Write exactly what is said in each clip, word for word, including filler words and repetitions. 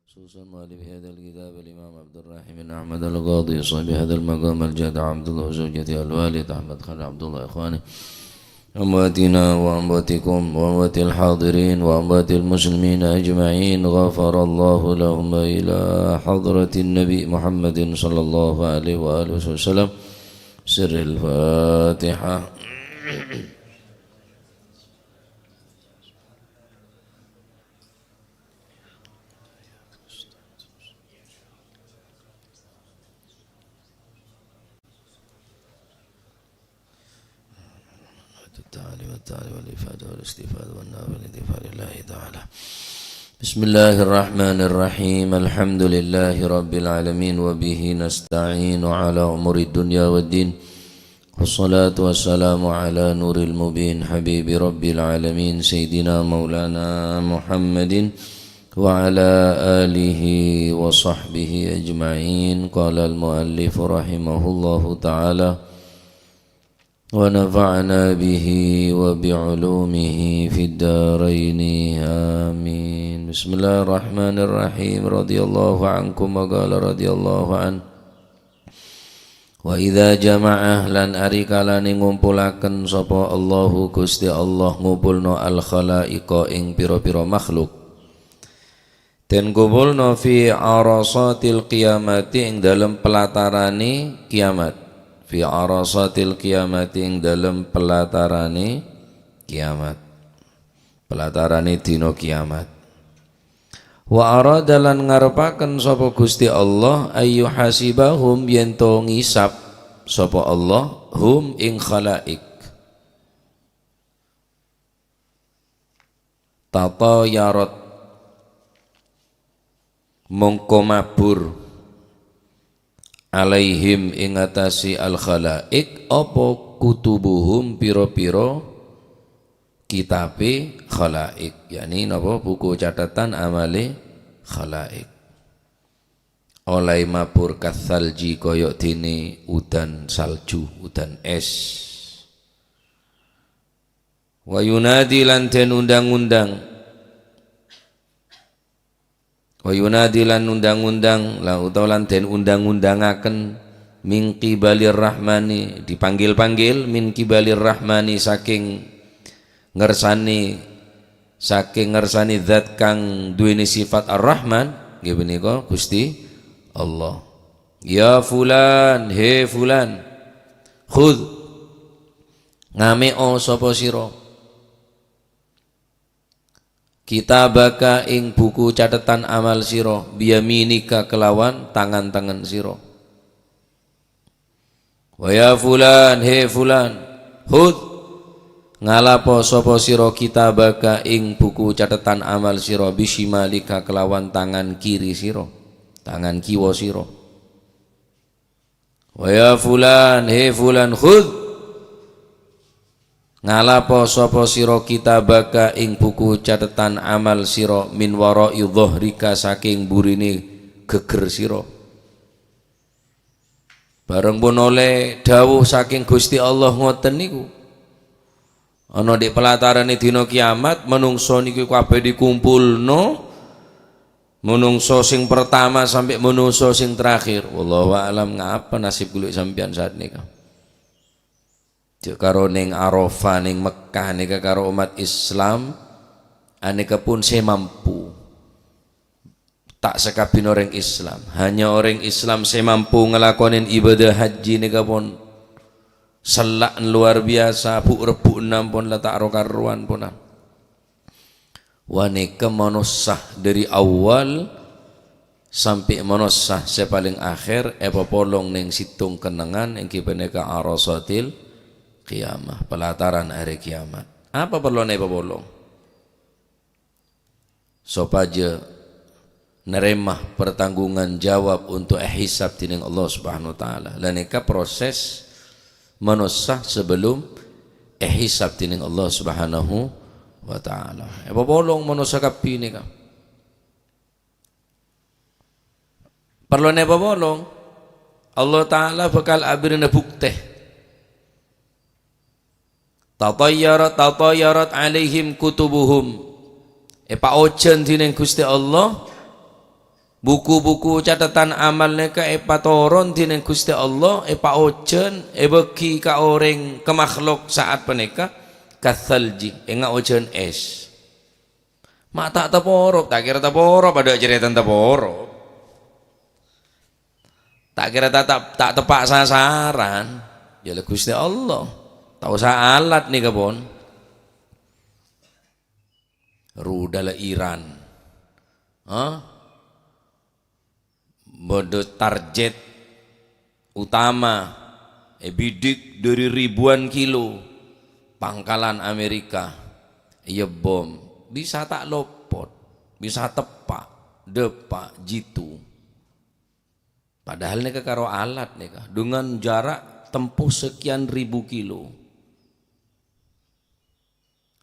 Susun mu'allif hadzal kitab al-Imam Abdurrahim bin Ahmad al-Qadhi, sahib hadzal maqam al-Jadda Abdullah, zaujati al-Walid Ahmad Khalil Abdullah, ikhwani. Amwatina wa amwatikum wa amwatil hadirin wa amwatil muslimina ajma'in. Ghafarallahu lahum wa ila hadratin Nabi Muhammadin sallallahu alaihi wa alihi wasallam. Sirril Fatihah. التعالي والتعالي والإفادة والاستفادة والنفع والانتفاع لله تعالى. بسم الله الرحمن الرحيم. الحمد لله رب العالمين، وبه نستعين على أمور الدنيا والدين. والصلاة والسلام على نور المبين، حبيب رب العالمين، سيدنا مولانا محمد وعلى آله وصحبه أجمعين. قال المؤلف رحمه الله تعالى، ونفعنا به وبعلومه في الدارين. آمين. بسم الله الرحمن الرحيم. رضي الله عنكم، وقال رضي الله عنه. Wa idza jama'a, lan ari kalane ngumpulaken sapa Allahu Gusti Allah, ngumpulno al-khalaiqa ing pira-pira makhluk. Den kumpulno fi arasatil qiyamati, ing dalem pelatarane kiamat. Fi arasatil qiyamati, ing dalem pelatarane kiamat. Pelatarane dina kiamat. Wa arada, lan ngarepaken sapa Gusti Allah, ayyuhasibahum, yen to ngisab sapa Allah, hum, ing khalaik. Tatayarat, mongko mabur, alaihim, ing atase al-khalaik, apa kutubuhum, pira-pira kitabe khalaik, yakni napa, buku catatan amale khalaik. Olai mabur katsalji, kaya dene udan salju, udan es. Wa yunadi, lan den undang-undang. Wa yunadi, lan undang-undang, la utawa lan den undang-undangaken, min qibalir rahmani, dipanggil-panggil, min qibalir rahmani, saking ngersani, saking ngersani Zat kang duweni sifat Ar-Rahman, nggih, punika Gusti Allah. Ya fulan, he fulan, khudz, ngame'o sapa sira. Kitabaka, ing buku cathetan amal sira, biyaminika, kelawan tangan tengen sira. Wa ya fulan, he fulan, khudz, ngalapo sapa sira, kitabaka, ing buku cathetan amal sira, bisyimalika, kelawan tangan kiri sira, tangan kiwa sira. Wa ya fulan, he fulan, khudz, ngalapo sapa sira, kitabaka, ing buku cathetan amal sira, min wara'i dhahrika, saking burine geger sira. Bareng pun oleh dawuh saking Gusti Allah ngoten niku, ana di' pelatarane dina kiamat, menungso niku kabeh dikumpulno, menungso sing pertama sampai menungso sing terakhir. Wallahu a'lam, ngapa nasib kula sampeyan saat nika. Cek karo ning Arafah, ning Mekah nika, karo umat Islam, aneka pun se mampu. Ta' sakabin oreng Islam. Hanya oreng Islam se mampu ngelakonin ibadah haji nika pon sella'en luar biasa, bu'-rebbu'en ampon la ta' ro-karowan ponan. Wa neka manossa dari awal sampai manossa se paling akhir epapolong neng situng kennengngan, enggi paneka Arasatil Qiyamah, pelataran hari kiamat. Apa perlona epapolong? Sopaja narema pertanggungan jawab untuk ehisab dening Allah Subhanahu wa Ta'ala. La neka proses manossa sebelum ehisab dening Allah Subhanahu wa Ta'ala. Epapolong manossa kabbi neka. Perlona epapolong, Allah Ta'ala bakal abirina bukte. Tatayyarat, tatayyarat alaihim kutubuhum. Èpaojhân dhinèng Ghustè Allah. Buku-buku cathetan amal nèka èpatoron dhinèng Ghustè Allah, èpaojhân, èbâghi ka orèng, ka makhluk sa'at panèka, katsalji, enga' ojhân ès. Ma' ta' taporop, ta' kèra taporop, adâ' carètana taporop. Ta' kèra ta', ta', ta' teppa' sasaran. Yâ la Ghustè Allah. Ta' osa alat nèka pon. Rudalla Iran. Hah? Bâdâ target utama, èbidik dâri ribuan kilo pangkalan Amerika, èyèbom, bisa ta' lopot, bisa teppa', dâpa', jitu. Padahal nèka karo alat nèka, dengan jarak tempuh sekian ribu kilo.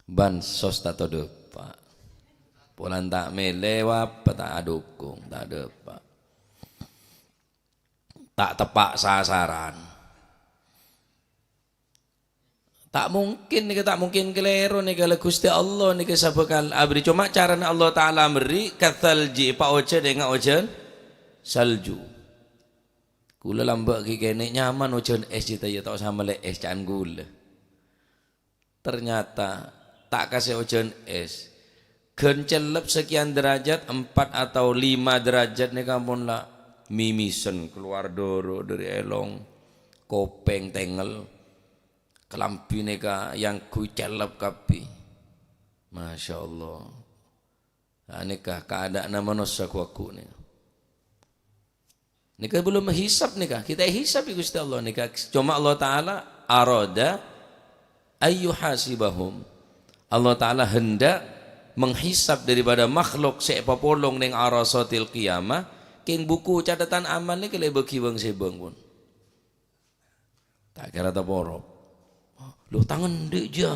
Bansos ta' todâpa'. Polana ta' mèlè, apa ta' adukung, ta' dâpa'. Ta' teppa' sasaran. Ta' mungkin nèka, ta' mungkin kalèro nèka, la Ghustè Allah nèka sè bhâkal aberri'. Coma carana Allah Ta'ala aberri', katsalji, èpaojhân, enga' ojhân salju. Kaulâ lambâ' ghi' kènè' nyaman ojhân ès, jhâ' ta' iyâ ta' osa mellè ès ca'an kaulâ. Ternyata ta' kasè ojhân ès. Ghân cellep sekian derajat, empat atau lima derajat nèka ampon la mimisen, kalowar dârâ dâri èlong, kopèng, tengngel, kalambhi nèka èyangghuy cellep kabbhi. Masya Allah. Nah, nèka kaadâ'ânna manossa ghu-lagghu nèka. Nèka belum hisab nèka, kita hisab bi' Ghustè Allah nèka. Coma Allah Ta'ala arada ayyuhasibahum. Allah Ta'ala hendak menghisab daripada makhluk sè èpapolong neng Arasatil Qiyamah, kèng buku cathetan amal nèka la èbâghi bâng-sèbâng pon. Ta' kèra taporop. Lho, tangen dhi' jiyâ.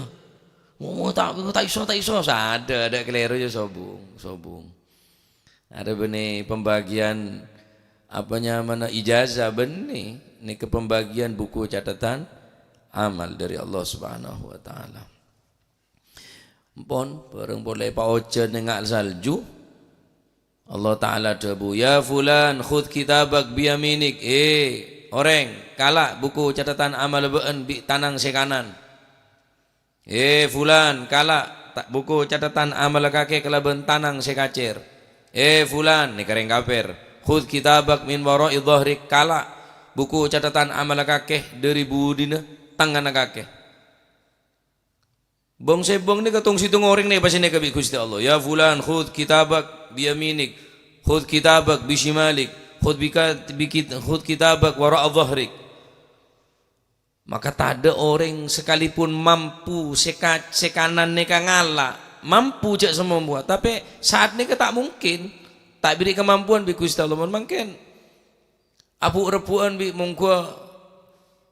Oh, ta', ta' iso, ta' iso. Sadhâ, adâ' kalèro jiyâ sobung, sobung. Arè bânnè pembagian, apa nyamana, ijazah bânnè. Nèka pembagian buku cathetan amal dâri Allah Subhanahu wa Ta'ala. Ampon, bârâng polè paojhân enga' salju. Allah Ta'ala dhâbu, "Ya fulan, khudz kitabak biyaminik." Eh, orèng, kala' buku cathetan amal bâ'ân bi' tanang sè kanan. Eh, fulan, kala' ta-, buku cathetan amal kakè kalabân tanang sè kacèr. Eh, fulan, nèka rèng kapèr, "khudz kitabak min wara'i dhahrik." Kala' buku cathetan amal kakè dâri budina, tengngana kakè. Bâng-sèbâng nèka tong-sèttong orèng nèka pastè nèka bi' Ghustè Allah. "Ya fulan, khudz kitabak biyaminik, khudz kitabak bishimalik, khudz bika-, bikit-, khudz kitabak wara'a dhahrik." Maka tadâ' orèng sakalèpon mampu sè ka-, sè kanan nèka ngala', mampu jhâ' samampowa, tapè sa'at nèka ta' mungkin, ta' èbèrri' kamampowan bi' Ghustè Allah mon mangkèn. Abu'-rebbu'ân bi' mongghuwâ,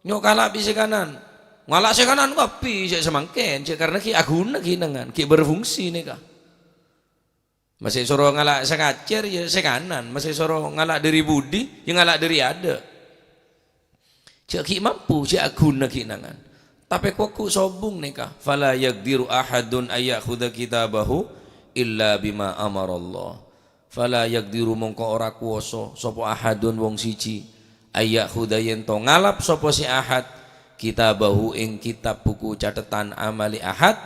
nyo' kala' bi' sè kanan. Ngala' sè kanan kabbhi sè samangkèn, jhâ' karna ghi' aghuna ghi' nangan, ghi' berfungsi nèka. Masè soro ngala' sè kacèr, ya sè kanan. Masè soro ngala' dâri budi, ya ngala' dâri adâ'. Jhâ' ghi' mampu, jhâ' aghuna ghi' nangan. Tapè kowa ghu' sobung nèka, "Fala yaqdiru ahadun ayya'khudha kitabahu illa bima amarallah." "Fala yaqdiru," mongko ora kowasa, "sapa ahadun wong siji, ayya'khudha," yèn to ngalap sapa sè ahad, "kitabahu," ing kitab buku cathetan amali ahad,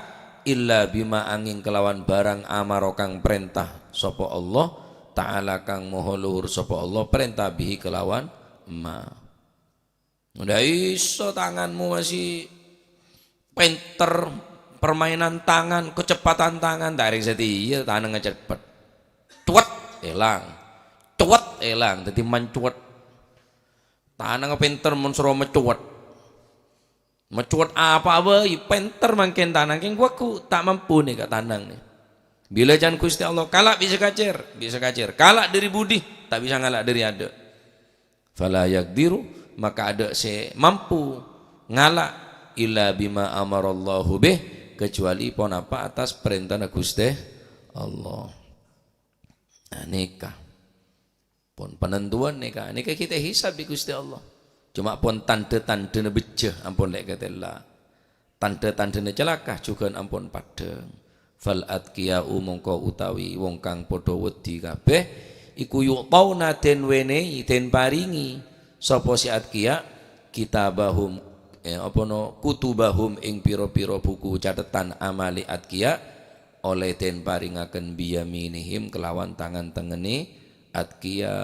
"illa bima," angèng kalawan bhârâng, "amara," kang prènta sapa Allah Ta'ala, kang moho luhur sapa Allah, "prènta," bihi kalawan ma. Ndak iso tanganmu masih pènter, permainan tangan, kecepatan tangan, ta' rèng satèya tanangnga cepet. Cuwet, èlang. Cuwet, èlang. Dâddhi mancuwet. Tanangnga pènter mon soro macuwet. Macuwet apa bhâi, pènter mangkèn tanang, kèng ghu-lagghu ta' mampu nèka tanang nè. Bilâ can Ghustè Allah, kala' bisa kacèr, bisa kacèr. Kala' dâri budi, ta' bisa ngala' dâri adâ'. "Fala yaqdiru," maka adâ' sè mampu ngala' "illa bima amarallahu bih," kecuali ponapa atas parèntana Ghustè Allah. Nah, nèka. Pon panentuwan nèka. Nèka kita hisab bi' Ghustè Allah. Coma pon tandhâ-tandhâna bhâjjhâ ampon lè' katella. tandhâ-tandhâna calaka jhughân ampon paddhâng. Fal atqiya'u mongko utawi wong kang padha wedi kabeh, iku yu'tauna den wènè'è, den parèngè. Sapa sè atqiya? Kitabahum, eh, apa no, kutubahum ing pira-pira buku cathetan amale atqiya, oleh den paringaken biyaminihim kelawan tangan tengene atqiya.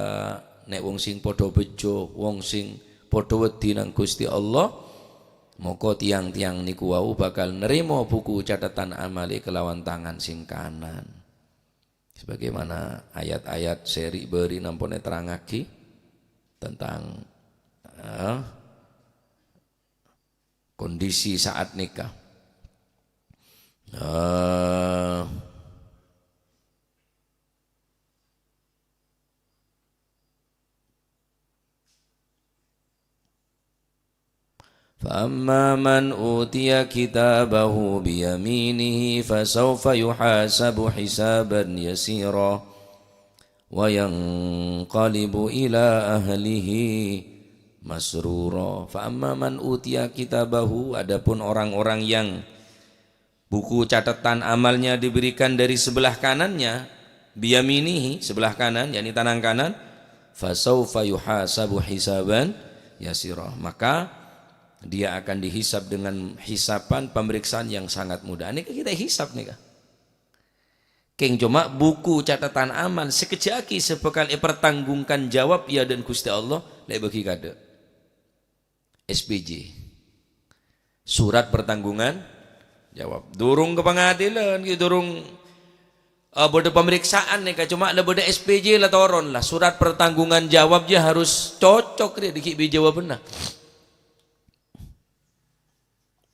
Nek wong sing padha bejo, wong sing padha wedi nang Gusti Allah, moko tiang-tiang niku wau bakal nerima buku cathetan amale kelawan tangan sing kanan. Sebagaimana ayat-ayat seri beri nampone terangagi tentang, eh, kondisi saat nikah. Eh, فأما من أوتي كتابه بيمينه فسوف يحاسب حسابا يسيرا وينقلب إلى أهله مسرورا. فأما من أوتي كتابه, adapun orang-orang yang buku catatan amalnya diberikan dari sebelah kanannya, biyaminihi, sebelah kanan, yakni tanang kanan, fasaufa yuhasabu hisaban yasira. Maka dia akan dihisab dengan hisapan pemeriksaan yang sangat mudah. Ini kita hisab nih, Kak. Keng coma buku catatan amal sekejaki sebekal epertanggungkan jawab ya dan Gusti Allah, lek bagi kada. S P J. Surat pertanggungan jawab. Durung ke pengadilan, gitu, durung, eh, bada pemeriksaan nih, Kak. Cuma lah bada S P J lah toron lah. Surat pertanggungan jawab ya harus cocok dia dikit bi jawabannya.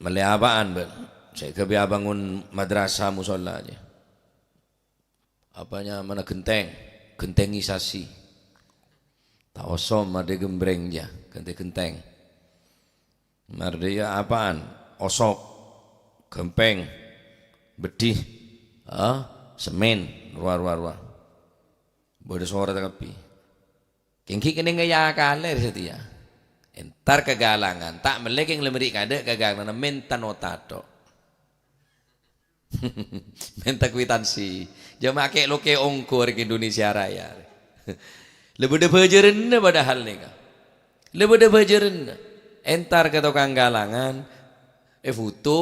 Mele apaan, Ben? Saya kebi abangun madrasah musola aja. Apanya mana genteng? Gentengisasi. Ta' osom ada gembreng ya, ganti genteng. Mardaya apaan? Osok, gempeng, bedih, ah, semen, ruwa, ruwa, ruwa. Bodo sore tekapi. Kengki kene ngaya kaler setia. Entar kegalangan, tak mele keng lemeri kada kegalangan minta nota tok. Minta kwitansi. Jama ke loke ongko rek Indonesia Raya. Lebih ada bajarannya padahal nih, Kak. Lebih ada bajarannya. Entar ke tukang galangan, eh, foto,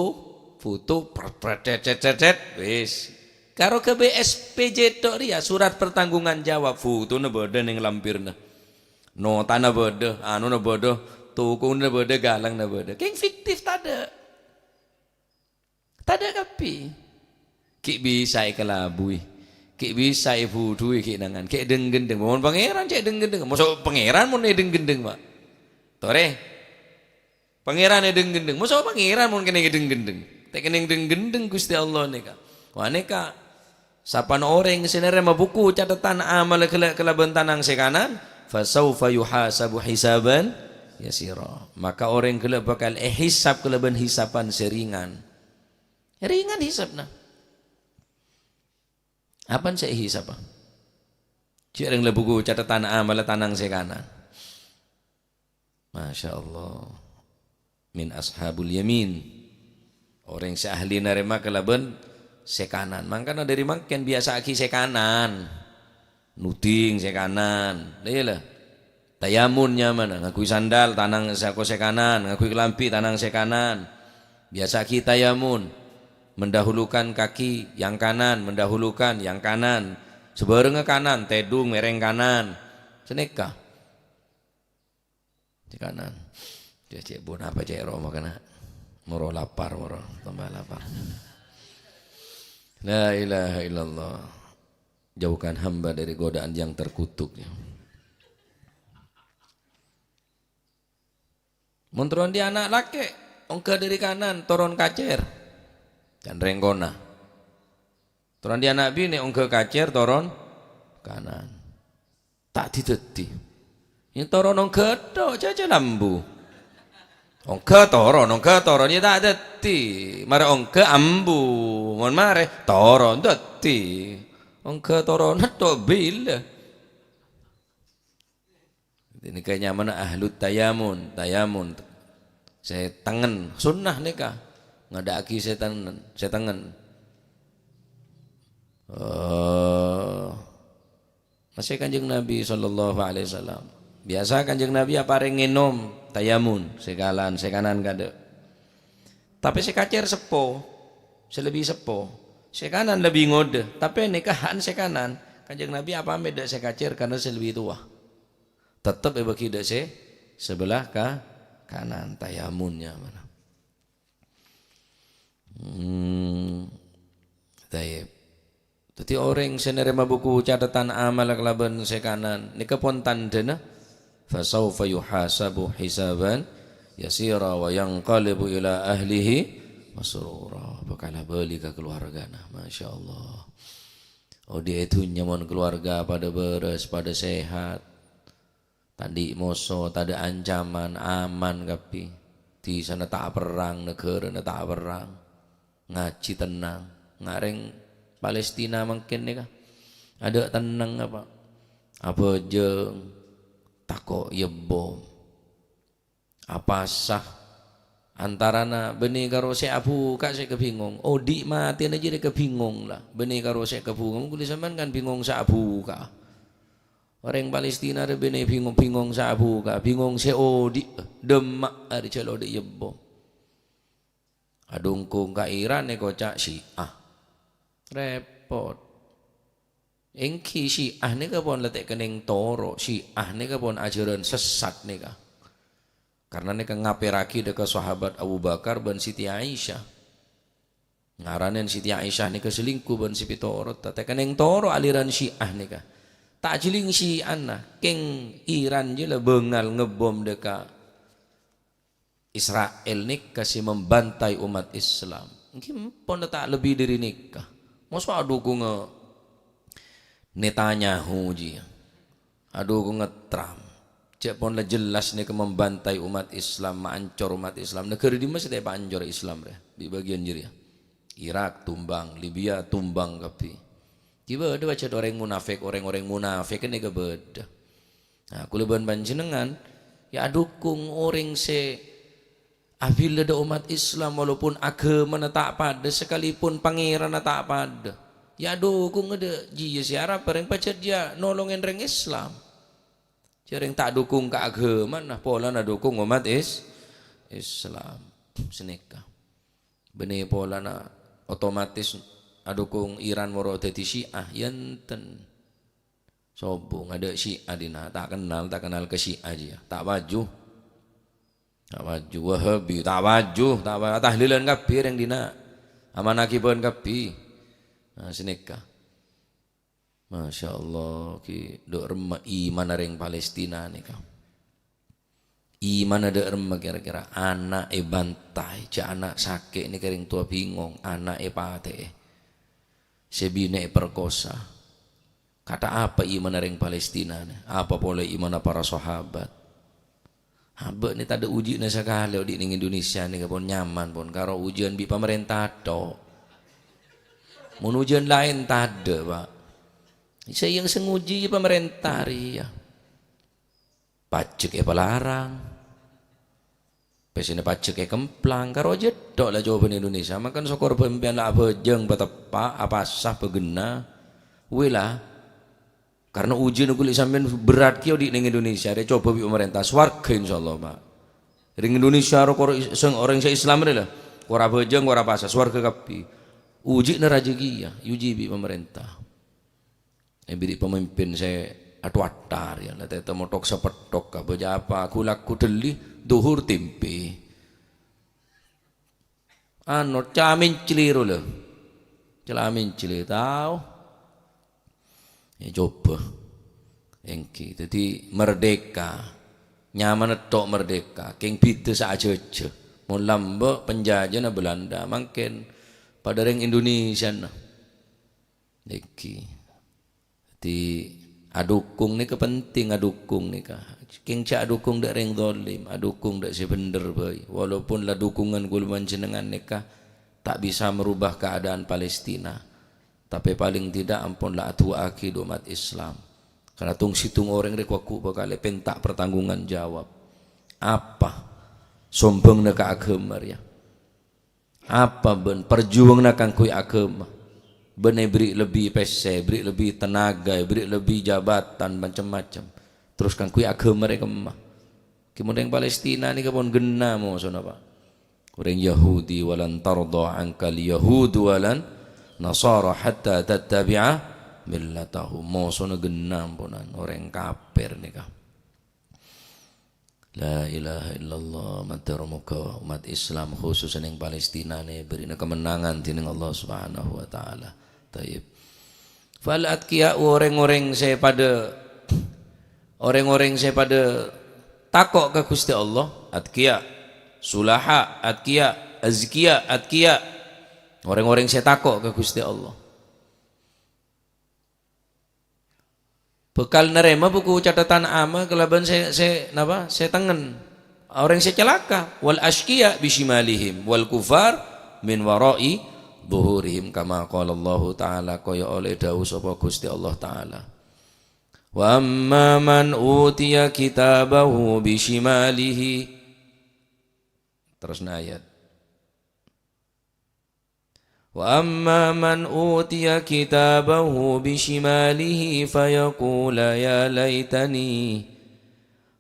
foto, pret, pret, cet, cet, cet, cet, wis. Karo ke B S P J tok ria, surat pertanggungan jawab, foto ne bada ning lampirna. Nota ne bada, anu ne bada, toko ne bada, galang ne bada. Keng fiktif tada. Tadha' kabbhi. Ghi' bisa èkalabui. Ghi' bisa èbudhui ghi' nangan. Ghi' dheng-ghendheng. Mon Pangèran cè' dheng-ghendheng. Mosok Pangèran mon èdheng-ghendheng, Pak? Torè. Pangèran èdheng-ghendheng. Mosok Pangèran mon kènè èdheng-ghendheng. Ta' kènè dheng-ghendheng Ghustè Allah nèka. Wah, nèka. Sapan orèng sè narèma buku cathetan amal ghellâ' kalabân tanang sè kanan, "Fasaufa yuhasabu hisaban yasira." Maka orèng ghellâ' bhâkal èhisab kalabân hisaban sè ringan. Ringan hisabna. Apan sè èhisab? Jhâ' rèng la buku cathetan amal tanang sè kanan. Masya Allah. Min ashabul yamin. Orèng sè ahli narèma kalabân sè kanan. Mangkana dhâri mangkèn biyasa'aghi sè kanan. Nuding sè kanan. Lha iyâ la. Tayamun nyamana, ngangghuy sandal, tanang sè ako sè kanan, ngangghuy kalambhi, tanang sè kanan. Biyasa'aghi tayamun. Mendahulukan kaki yang kanan, mendahulukan yang kanan. Sabhârengnga kanan, tèdung mèrèng kanan. Sanèka. Cè' kanan. Cè', cè', pon apa cè' roma kèna? Moro lapar, moro. Tambah lapar. La ilaha illallah. Jauhkan hamba dari godaan yang terkutuk, ya. Mon toron dhi' ana' lakè', ongghâ dhâri kanan, toron kacèr. Can rèngkona. Toron dhi' ana' binè', ongghâ kacèr, toron kanan. Ta' dhi-dhâddhi. Yâ toron ongghâ tok, jhâ' jhâ' ambu. Ongghâ toron, ongghâ toron, yâ ta' dhâddhi. Marè ongghâ ambu. Mon marè, toron dhâddhi. Ongghâ toron tok bilâ. Nèka nyamana ahlut tayamun, tayamun. Sè tengen, sunnah nèka. Ngadhâ'âghi sè tengngen, sè tengngen. Eh, masè Kanjeng Nabi sallallahu alaihi wasallam. Biyasa Kanjeng Nabi aparèng ngènom, tayamun, sè kalan, sè kanan kadhâ'. Tapè sè kacèr seppo, sè lebbi seppo, sè kanan lebbi ngodâ, tapè nèka'an sè kanan, Kanjeng Nabi apamèt dâ' sè kacèr karna sè lebbi towa. Tettep èbâghi dâ' sè sebelah ka kanan, tayamun nyamana. Hmm, tayyib. Dhâddhi orèng sè narèma buku cathetan amal kalabân sè kanan, nèka pon tandhâna, "Fasaufa yuhasabu hisaban yasira wa yanqalibu ila ahlihi masrura." Bhâkal abâli ka kaluwargana. Masya Allah. Odi' è dhunnya mon kaluwarga padâ bârâs, padâ sehat. Tadâ' moso, tadâ' ancaman, aman kabbhi. Dhisana ta' aperrang, naghârâna ta' aperrang. Ngajhi tennang. Nga' rèng Palestina mangkèn nèka. Adâ' tennang apa? Abhâjâng, tako' èbom. Apasa antarana bânnè karo sè abhuka' sè kabhingong. Odi' matèna jârèya kabhingong la. Bânnè karo sè kabhingong, kulâ sampèyan kan bhingong sè abhuka'. Orèng Palestina rè bânnè bhingong, bhingong sè abhuka', bhingong sè odi', dâmma' arè jhâ' la odi' èbom. Adhungkong ka Iran èkoca' Syiah. Rèpot. Èngghi Syiah nèka pon la ta' kennèng toro', Syiah nèka pon ajhârân sessat nèka. Karna nèka ngapèrraghi dâ' ka sahabat Abu Bakar bân Siti Aisyah. Ngaranèn Siti Aisyah nèka selingkuh bân sè pètorotta, ta' kennèng toro' aliran Syiah nèka. Ta' jhâling Syiahna, kèng Iran jiyâ la bângal ngebom dâ' ka Israel nèka sè membantai umat Islam. Èngghi pon la ta' lebbi dâri nèka. Moso adhukungnga Netanyahu jiyâ. Adhukungnga Trump. Jhâ' pon la jelas nèka membantai umat Islam, maancor umat Islam. Naghârâ dimma sè ta' èpaancor Islam rè? Bi' bâgiyân jârèya. Irak tumbang, Libya tumbang kabbhi. Ghi' bâdâ pajhât orèng munafik, orèng-orèng munafik nèka bâdâ. Nah, kulâ bân panjhennengngan, ya, adhukung orèng sè abhilâ dâ' umat Islam, walaupun aghâmana ta' padâ, sakalipun pangèranna ta' padâ. Ya, adhukung dâ' jiyâ sè arapa rèng pajhât jiyâ nolongè rèng Islam. Jârèng ta' dhukung ka aghâmana, polana dhukung umat Is-, Islam. Sanèka. Bânnè polana otomatis adhukung Iran moro dhâddhi Syiah, ya enten. Sobung, adâ' Syiah dinna', ta' kennal, ta' kennal ka Syiah jiyâ. Ta' paju. Ta' paju. Wahabi, ta' paju. Ta' pa-, tahlilan kabbhi rèng dinna'. Aman aghibân kabbhi. Nah, sanèka. Masya Allah, ghi' dâ' remma imanna rèng Palestina nèka. Imanna dâ' remma kèra-kèra, ana' èbantai, jhâ' ana' sakè' nèka rèng towa bingong, ana' èpatè'è, sè binè' èperkosa. Kata apa imanna rèng Palestina nè? Apa polè imanna para sahabat? Abâ' nè tadâ' ujianna sakalè odi' nèng Indonesia nèka pon nyaman pon, karo ujian bi' pamarènta tok. Mon ujian laèn tadâ', Pak. Sè yang sè nguji pamarènta rèya. Pajhek èpalarang. Pèssèna pajhek èkemplang, karo jhâ' tok la cobâna Indonesia. Mangkana sokor bân sampèyan la abhâjâng pateppa', apasa paghenna. Wè la. Karna ujian ghulâ sampèyan berrâ' kèya odi' nèng Indonesia, rè coba bi' pamarènta. Sowarghâ insyaallah, Pak. Rèng Indonesia ro kor is-, sèng orèng sè Islam rè la. Kor abhâjâng, kor apasa, sowarghâ kabbhi. Ujianna rajâ kèya, èuji bi' pamarènta. Èbiri' pamimpin sè atowatar, ya, la tètè mothok sapetthok, abhâjâ apa, ghu-lagghu dhâlli, dhuhur tèmpè. Ano, camincli ro, lè. Camincli, tao. Ya, coba. Èngghi. Dhâddhi, merdeka. Nyamana tok merdeka. Kèng bhidhâ sè ajhâjhâ. Mon lambâ' penjajana Belanda, mangkèn padâ rèng Indonesiana. Nèkè. Dhâddhi, adhukung nèka penting, adhukung nèka. Kèng jhâ' adhukung dâ' rèng dholim, adhukung dâ' sè bhendher bhâi. Walaupun la dhukungan ghulâ panjhennengngan nèka ta' bisa merubah keadaan Palestina, tapè palèng tidak ampon la adu'aaghi dâ' ommat Islam. Karna tong-sèttong orèng rè ghu-lagghu bhâkal èpènta pertanggungjawaban. Apa? Sombhângnga ka aghâma rèya. Apa bân parjuwânganna kaangghuy aghâma? Bân èberri' lebbi pèssè, èberri' lebbi tenaga, èberri' lebbi jabatan, macem-macem. Terros kaangghuy aghâma rè kemma? Kèng mon rèng Palestina nèka pon ghenna mosona, Pak. Orèng Yahudi, "Walan tardha 'ankal yahudu walan nasara hatta tattabi'a millatahum." Mosona ghenna amponan orèng kafir nèka. La ilaha illallah, mator moghâ ommat Islam, khusus neng Palestina nè, èberri'na kemenangan dening Allah Subhanahu wa Ta'ala. Tayyib. Fal atqiya, orèng-orèng sè padâ, orèng-orèng sè padâ tako' ka Ghustè Allah, atqiya, sulaha, atqiya, azkiya, atqiya. Orèng-orèng sè tako' ka Ghustè Allah. Bhâkal narèma buku cathetan amal kalabân sè, sè, napa? Sè tengngen. Orèng sè calaka. "Wal asyqiya bisyimalihim, wal kufar min wara'i dhuhurihim," kama qala Allahu Ta'ala, kaya olè dhâbu sapa Ghustè Allah Ta'ala. "Wa amma man utiya kitabahu bishimalihi." Terros ayat. "Wa amma man utiya kitabahu bishimalihi fayaqulu ya laitani,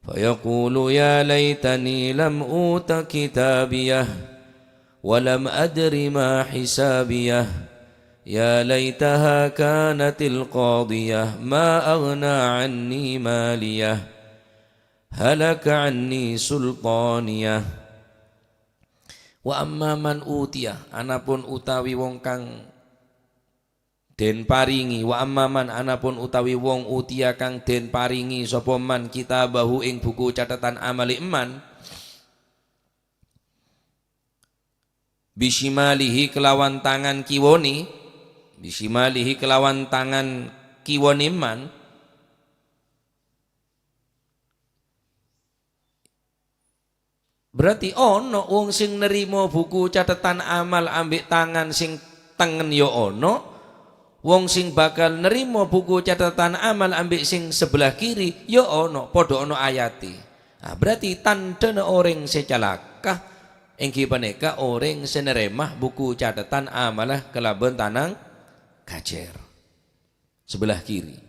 fayaqulu ya laitani lam uta kitabiyah, wa lam adri ma hisabiyah, ya laitaha kanatil qadiyah, ma aghna anni maliyah, halaka anni sultaniyah." "Wa amma man utiya," anapun utawi wong kang den paringi, "wa amma man," anapun utawi wong utiya kang den paringi sapa man kitabahu ing buku cathetan amale man, "bishimalihi," kelawan tangan kiwone, "bishimalihi," kelawan tangan kiwone man, berarti ono wong sing nerima buku cathetan amal ambek tangan sing tengen ya ono, wong sing bakal nerima buku cathetan amal ambek sing sebelah kiri ya ono, padha ono ayate. Nah, berarti tandhana oreng se calaka enggi paneka oreng se nerema buku cathetan amala kalaban tanang kacer sebelah kiri.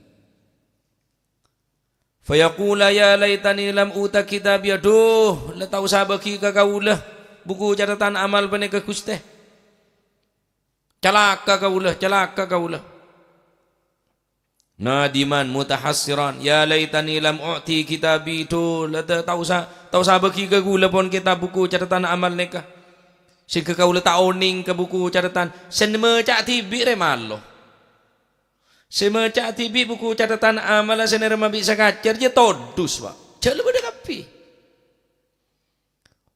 "Fayaqula ya laitani lam uta kitabiya." "Duh, la ta' osa bagi ka kaula buku cathetan amal paneka, Guste. Calaka kaula, calaka kaula." "Nadiman mutahassiran, ya laitani lam u'ti kitabi." "Duh, la ta', ta' osa, ta' osa bagi ka kaula pon kitab buku cathetan amal neka. Sehingga kaula ta' oneng ka buku cathetan. Se maca dibi' re malo." Se maca dibi' buku cathetan amala se nerema bi' sakacer, ya todus, Pak. Jala padha kabbi.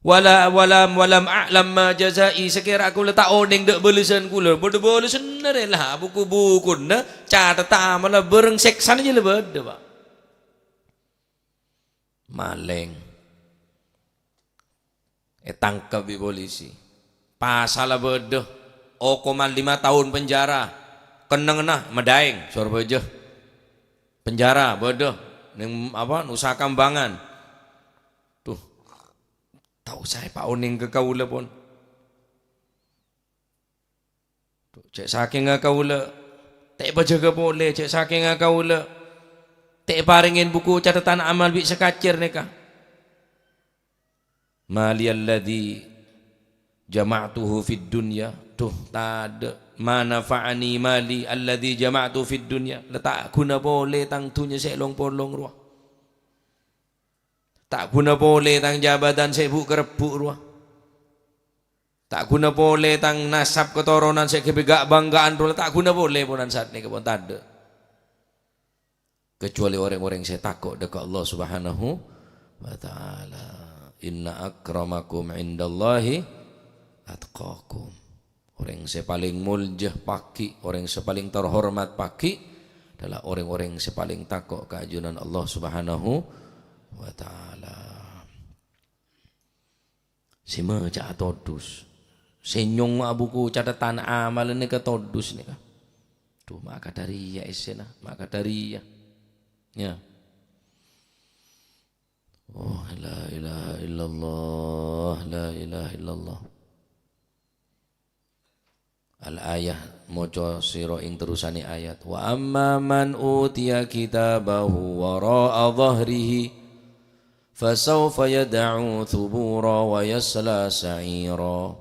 "Wala, walam, walam a'lam ma jazai," sakera kaula ta' oneng dha' balesan kaula. Padha balesanna re la, buku-bukuna cathetan amala bareng seksana jala padha, Pak. Maleng. Etangkep bi' polisi. Pasalla badha. Okoman lima taon penjara. Kennengnganna Medaeng, Sorbhâjâ. Penjara badha. Neng, apa, Nusa Kambangan. Duh. Ta' osa epaoneng ka kaula pon. Cè' sakengnga kaula ta' èpajâgâ polè, cè' sakengnga kaula ta' èparèngè buku cathetan amal bi' sakacer nèka. "Maliyalladzi jama'tuhu fid dunya." Duh, tadâ'. "Ma nafa'ani mali alladzi jama'tu fid dunya." La ta' ghuna polè tang dhunnya sè long-polong rowa. Ta' ghuna polè tang jabatan sè bu'-karebbhu' rowa. Ta' ghuna polè tang nasab katoronan sè ghâbây ga'-bhângga'an rowa, ta' ghuna polè ponan saat nèka pon tadâ'. Kecuali orèng-orèng sè tako' dâ' ka Allah Subhanahu wa Ta'ala. "Inna akramakum indallahi atqakum." Orèng sè palèng molja paghi', orèng sè palèng terhormat paghi' adalah orèng-orèng sè palèng tako' ka ajunan Allah Subhanahu wa Ta'ala. Sè maca'a todus. Sè nyongngo'a buku cathetan amal nèka todus nèka. Duh, ma' kadhâriyâ essèna, ma' kadhâriyâ. Ya. Oh, la ilaha illallah, la ilaha illallah. Al-ayah, maca sira ing terrosane ayat. "Wa amma man utiya kitabahu wara'a dhahrihi, fasawfa yad'u thubura wa yasla sa'ira."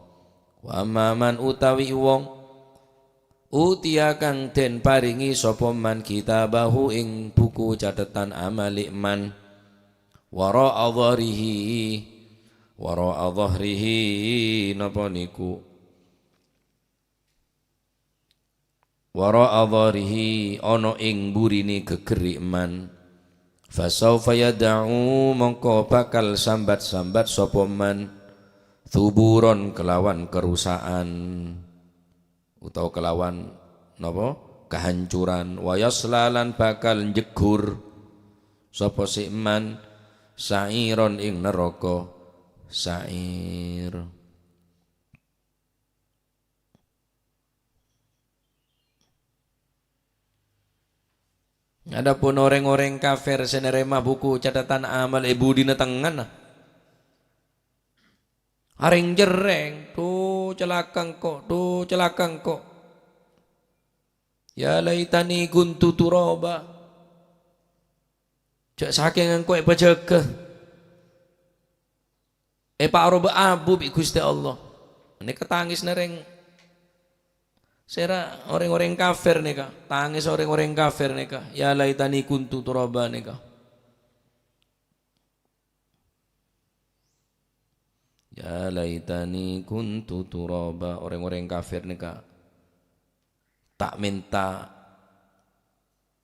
"Wa amma man," utawi wong, "utiya kang den paringi sapa man kitabahu ing buku cathetan amale man, wara'a dhahrihi," wara'a dhahrihi napa niku? "Wara'a dhahrihi," ana ing mburine gegerri' man. "Fasawfa yad'u," mongko bakal sambat-sambat sapa man, "thuburon," kelawan karusakan, utawa kelawan napa? Kahancuran. "Wa yasla," lan bakal njeggur sapa si man, "sa'iron," ing neraka Sa'ir. Adapun oreng-oreng kafir se narema buku catatan amal e budina tengngana, areng-jerreng, "Dhu, calaka engko', dhu, calaka engko'. Ya laitani kuntu turaba. Ja' saking engko' epajaga, epaaroba abu bi' Guste Allah." Neka tangisna reng-, sera oreng-oreng kafir neka, tangis oreng-oreng kafir neka, "Ya laitani kuntu turaba," neka. "Ya laitani kuntu turaba," oreng-oreng kafir neka ta' menta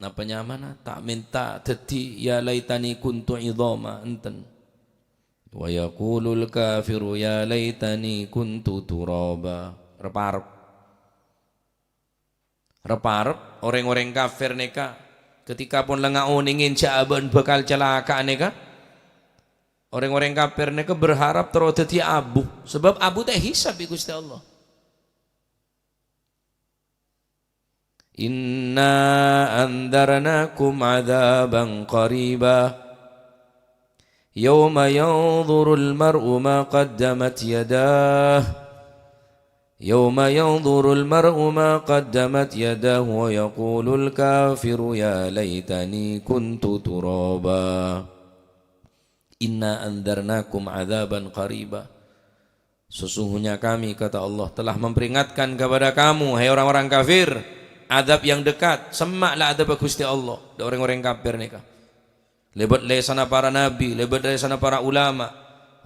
napa nyamana? Ta' menta daddi, "Ya laitani kuntu idhama," enten. "Wa yaqulul kafiru ya laitani kuntu turaba." Rep-arep. Rep-arep oreng-oreng kafir neka, ketika pon lenga onengen ja' aba'an bakal calaka neka, oreng-oreng kafir neka berharap terro daddi abu, sebab abu ta' ehisab bi' Guste Allah. "Inna andzarnakum adzaban qariba. Yauma yanzurul mar'u ma qaddamat yadah. Yauma yanzurul mar'u ma qaddamat yadah wa yaqulul kafiru ya laitani kuntu turaba." "Inna andzarnakum adzaban qariba." Sesungguhnya Kami, kata Allah, telah memperingatkan kepada kamu, hai orang-orang kafir, adab yang dekat. Semma' la adab Guste Allah, dha' oreng-oreng kafir neka. Lebat lesana para nabi, lebat lesana para ulama,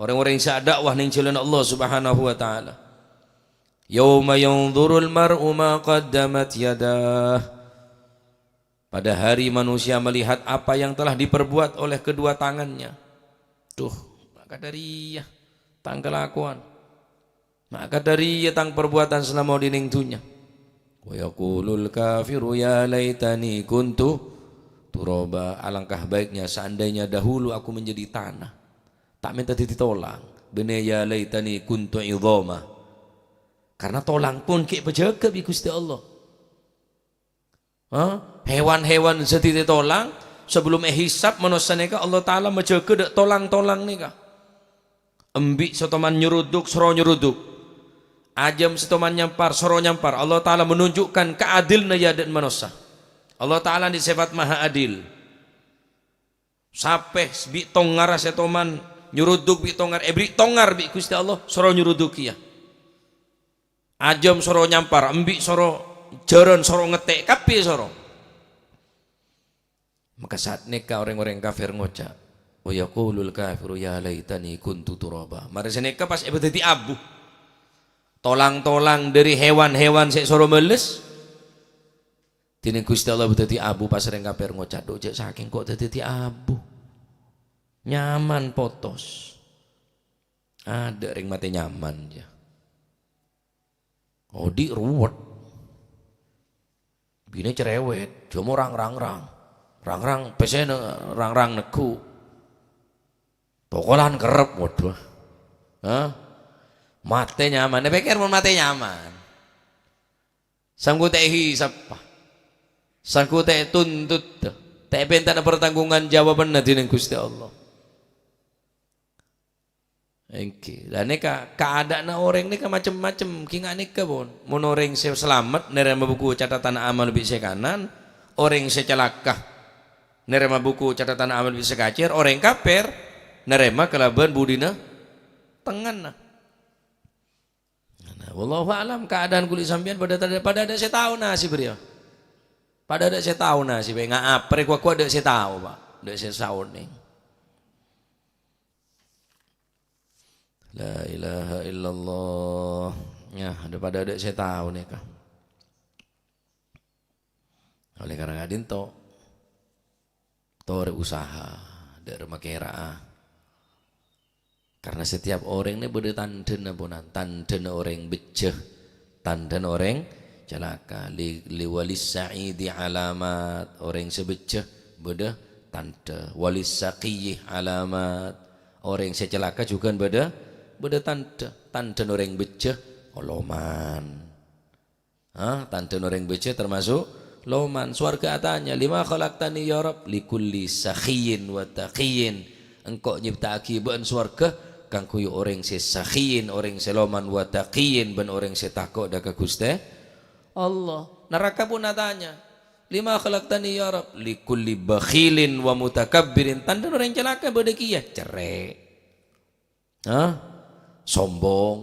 oreng-oreng se ada'wah neng jalan Allah Subhanahu wa Ta'ala. "Yauma yanzurul mar'u ma qaddamat yadah." Pada hari manusia melihat apa yang telah diperbuat oleh kedua tangannya. Duh, ma' kadhariya tang kalakowan. Ma' kadhariya tang parbuwatan salama odhi' neng dhunnya. "Wa yaqulul kafiru ya laitani kuntu turaba." Alangkah baiknya seandainya dahulu aku menjadi tanah. Ta' menta daddi tolang. Bânnè ya laitani kuntu idhama. Karena tolang pon ghi' èpajâgâ bi' Ghustè Allah. Ha? Hewan-hewan sè dhâddhi tolang, sabellum èhisab manossa nèka Allah Ta'ala majâgâ dâ' tolang-tolang nèka. Embi' sè toman nyeruduk, soro nyeruduk. Ajâm sè toman nyampar, soro nyampar. Allah Ta'ala menunjukkan keadilanna è adâ'na manossa. Allah Ta'ala nè sèfat maha adil. Sapè bi' tongarra sè toman nyeruduk bi' tongar, èbherri' tongar bi' Ghustè Allah, soro nyeruduk kèya. Ajâm soro nyampar, embi' soro jhârân, soro ngètè', kabbhi soro. Maka saat nèka rèng-orèng kafir ngoca', "Wa yaqulul kafiru ya laitani kuntu turaba." Marè sanèka pas èpadhâddhi abu. Tolang-tolang dhâri hewan-hewan sè soro males. Dhinèng Ghustè Allah èpadhâddhi abu, pas rèng kafir ngoca', "Dhu, jhâ' sakèng kok dhâddhi abu. Nyaman potos." Adâ' rèng matè nyaman, jâ. Odhi' ruwet. Binè cerewet, jhâmo rang-rang-rang. Rang-rang pèssèna, rang-rang neggu'. Pokolan kerrep, waduh. Hah? Matè nyaman. Èpèkkèr mon matè nyaman. Sangghu ta' èhisab. Sangghu ta' ètuntut. Ta' èpèntana pertanggungjawabanna dhinèng Ghustè Allah. Èngghi. Lah nèka kaadâ'ânna orèng nèka macem-macem, ghi' nga' nèka, pon. Mon orèng sè salamet narèma buku catatanna amal bi' sè kanan, orèng sè calaka narèma buku catatanna amal bi' sè kacèr, orèng kafir narèma kalabân budina tengnga'na. Nah, wallahu a'lam, kaadâ'ân kulâ sampèyan padâ tadâ', padâ adâ' sè tao nasib rèya. Padâ adâ' sè tao nasib, nga' apa rè kowa-kowa adâ' sè tao, Pak. Adâ' sè saonèng. La ilaha illallah. Ya, adâ' padâ adâ' sè tao nèka. Oleh karena ka'dinto, torè usaha, dâ' remma kèra'a. Karena setiap orèng nè bâdâ tandhâna, ponan. Tandhâna orèng bejjhâ, tandhâna orèng calaka. Li, li walis sa'idi alamat, orèng sè bejjhâ bâdâ tandhâ. Walis saqiyyi alamat, orèng sè calaka jhughân bâdâ, bâdâ tandhâ. Tandhâna orèng bejjhâ, loman. Ha, tandhâna orèng bejjhâ termasuk loman. Sowarghâ atanya, "Lima khalaqtani ya Rabb?" "Likulli sakhiyyin wa taqiyyin." Engko' nyèpta'aghi bâ'ân sowarghâ kaangghuy orèng sè sakhiyyin, orèng sè loman, wa taqiyyin, bân orèng sè tako' dâ' ka Ghustè Allah. Naraka pon atanya, "Lima khalaqtani ya Rabb?" "Likulli bakhilin wa mutakabbirin." Tandhâna orèng calaka bâdâ kèya, cerrè'. Hah? Sombong.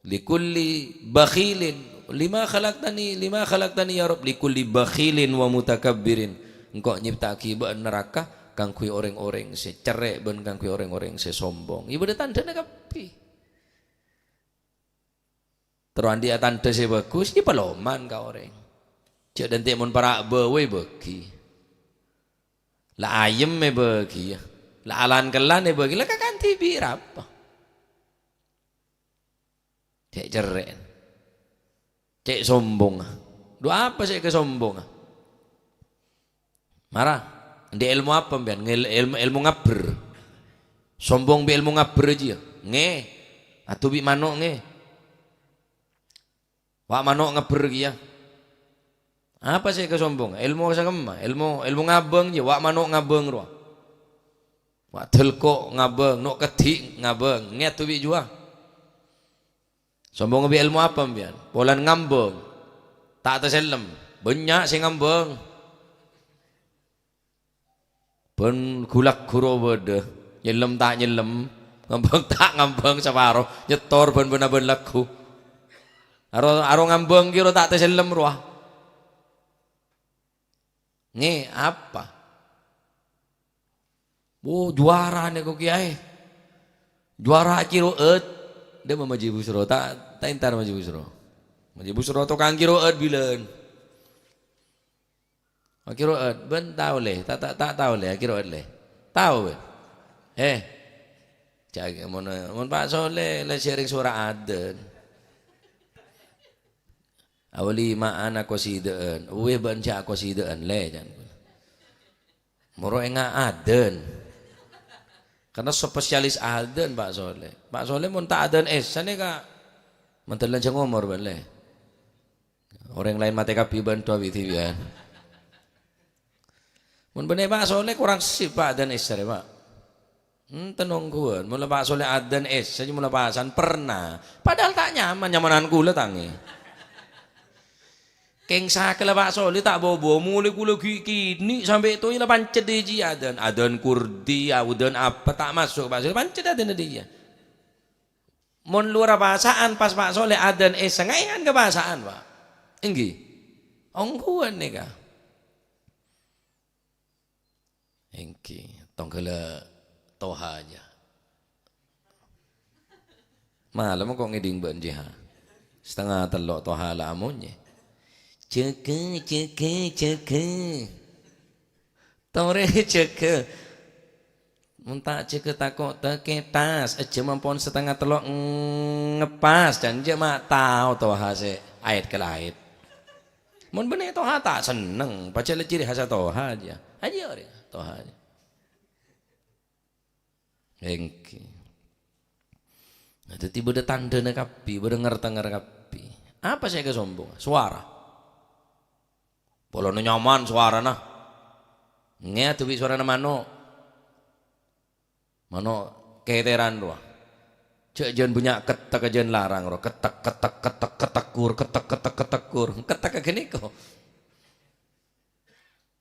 "Likulli bakhilin, lima khalaqtani, lima khalaqtani ya Rabb?" "Likulli bakhilin wa mutakabbirin." Engko' nyèpta'aghi bâ'ân naraka kaangghuy orèng-orèng sè cerrè' bân kaangghuy orèng-orèng sè sombong. Iyâ bâdâ tandhâna kabbhi. Terro andi'â tandhâ sè bhâghus, iyâ paloman ka orèng. Jhâ' dhânte' mon para' bâwâ èbâghi. La ayem èbâghi, iyâ. La alan-kellan èbâghi, la kakan dhibi' rapa? Cè' cerrè'. Cè' sombongnga. Dhu apa sè èkasombongnga? Mara, andi' èlmo apa sampèyan? Ngèl-, èlmo, èlmo ngabbher. Sombong bi' èlmo ngabbher jiyâ. Ngè. Adu bi' mano' ngè. Wa' mano' ngabbher kèya. Apa sè èkasombong? Èlmo sakemma, èlmo, èlmo ngabâng jiyâ, wa' mano' ngabâng rowa. Wa' dâlko' ngabâng, no' keddhi' ngabâng, ngè adu bi' jiyâ. Sombong bi' èlmo apa sampèyan? Polana ngambâng. Ta' tasellem. Bânnya' sè ngambâng. Bân ghu-lagghu rowa bâdâ. Nyellem ta' nyellem. Ngambâng ta' ngambâng saparo. Nyètor bân bân-abân lagghu. Aro, aro ngambâng kèya ta' tasellem rowa. Ngè, apa? Oh, juara nèko, Kèyaè. Juara akiro'at. Dâ' ma Maji Busro, ta', ta' entar Maji Busro. Maji Busro tokang kiro'at bilân. Akiro'at, bân tao, Lè? Ta', ta', ta' tao, Lè, akiro'at, Lè? Tao, bân? Eh. Jhâ' mon, mon Pa' Soleh la sèrèng sora adân. Awali ma'ana kosidaan. Uweh bân jhâ' kosidaan, Lè, can. Moro enga' adân. Karena spesialis adân, Pa' Soleh. Pa' Soleh mon ta' adân Isya nèka, mantellan jang omor, bân, Lè. Orèng laèn matè kabbhi bân dua widi, bân. Mon bânnè Pa' Soleh korang sip, Pa', adân Isya rè, Pa'. Enten ongghuwân, mon la Pa' Soleh adân Isya, mon la pasan pernah. Padahal ta' nyaman, nyamanan kaulâ tangè. Kèng sakella Pa' Soleh ta' bobo, molaè kaulâ ghi' kènè' sampè' towa la pancet dâjiyâ adân. Adân kurdi, adân apa, ta' maso' Pa' Soleh, pancet adân dâjiyâ. Mon luwârra pasa'an pas Pa' Soleh adân Isya, ngaèyan ka pasa'an, Pa'. Èngghi. Ongghuwân nèka. Èngghi, tongghâlla Toha jâ. Malem kok ngèdhing bân jâ. Satengnga tello' Toha la amonyè. Jâgâ, jâgâ, jâgâ. Torè jâgâ. Mon ta' jâgâ tako' ta' kètas, jhâm ampon satengnga tello' ngepas, can jâ ma' tao Toha sè ait-kalait. Mon bânnè Toha ta' senneng, pajhât la ciri khassa Toha jâ. Ajâ orèng Toha jâ. Èngghi. Nah, dhâddhi bâdâ tandhâna kabbhi, bâdâ ngartèna kabbhi. Apa sè èkasombongnga? Sowara. Polana nyaman sowarana. Ngè adu bi' sowarana mano'. Mano' kètèran rowa. Jhâ' jân bânnya' kettek jân larang, ro. Kettek, kettek, kettek, kettek, kur, kettek, kettek, kettek, kur. Kettek ghânèka.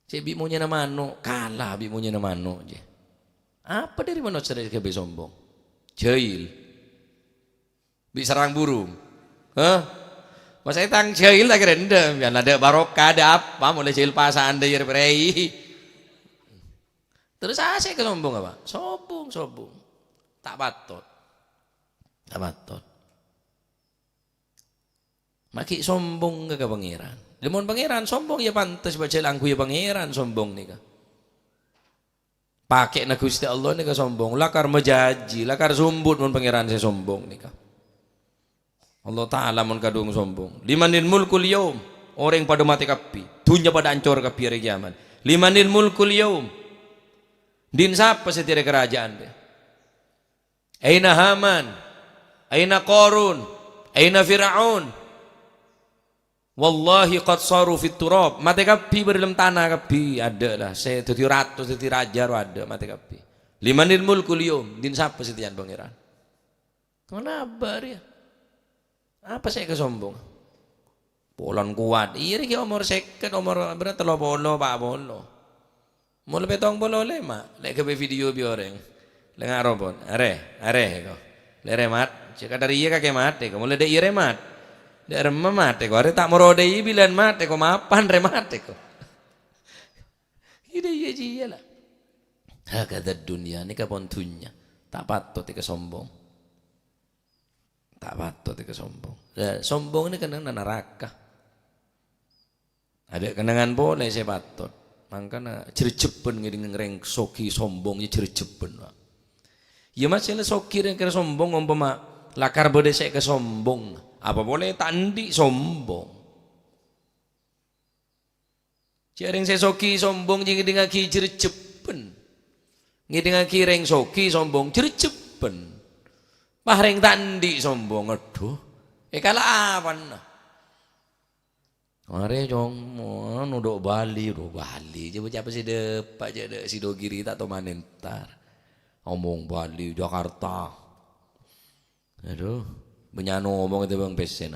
Cè' bi' monyèna mano', kala bi' monyèna mano', jè. Apa dhâri manossa rè ghâbây sombong? Jahil. Bi' sarang burung. Hah? Masa tang jahil ta' kèra endâ', sampèyan adâ' barokah, adâ' apa, molaè jahil pasa'an dhâ' iyâ rè-, rèi. Terros asè' ka sombong apa? Sombong, sombong. Ta' patot. Ta' patot. Maghi' sombong ka, ka Pangèran. Lha mon Pangèran sombong, ya pantes bâjâ langghuyâ Pangèran sombong nèka. Pakèna Ghustè Allah nèka sombong, lakar majhâjhi, lakar sombot mon Pangèran sè sombong nèka. Allah Ta'ala mon kadhung sombong. "Limanil mulkul yaum?" Orèng padâ matè kabbhi. Dhunnya padâ ancor kabbhi arè kèyamat. "Limanil mulkul yaum?" Dhin sapa sè tèrè karaja'an rè? Aina Haman? Aina Qarun? Aina Fir'aun? Wallahi qad saru fit turab. Matè kabbhi bâdâ dâlem tana kabbhi. Adâ' la. Sè dhâddhi rato, dhâddhi rajâ ro adâ'. Matè kabbhi. "Limanil mulkul yaum?" Dhin sapa sè tèyan Pangèran? Kenapa rèya? Apa sè èkasombong? Polana kowat. Iyâ rèya omor sèket, omor bârâ tello polo, pa' polo. Molaè pèttong polo lèma', lè' ghâbây video bi' orèng. Lè' nga' robot. Arè, arè ko. Lè' rè mat. Cè' kadhâr iyâ kakè matè ko. Molaè dâ' iyâ rè mat. Dâ' remma matè ko. Arè ta' morodai bilân matè ko. Mapan rè matè ko. Iyâ dâ' iyâ jiyâ la. Hakadha dunya, nèka pon dhunnya. Ta' patot èkasombong. Ta' patot èkasombong. Lah, sombong nèka neng naraka. Adâ' kennengngan polè sè patot. Mangkana jherjhebbhân ngèdhing rèng soghi sombong, ya jherjhebbhân, Pak. Ya, Mas, sè la soghi rèng kèra sombong, ompama lakar bâdâ sè èkasombong. Apa polè ta' andi' sombong. Jhâ' rèng sè soghi sombong jhâ' ngèdhingngaghi jherjhebbhân. Ngèdhingngaghi rèng soghi sombong jherjhebbhân. Pas rèng ta' andi' sombong, adhu. Èkala apana? Arè, Cong, anu, dâ' Bali, dâ' Bali. Coba capa sè dâpa', jhâ' dâ' Sidogiri ta' toman entar. Omong Bali, Jakarta. Adhu, bânnya' omong ètèmbhâng pèssèna.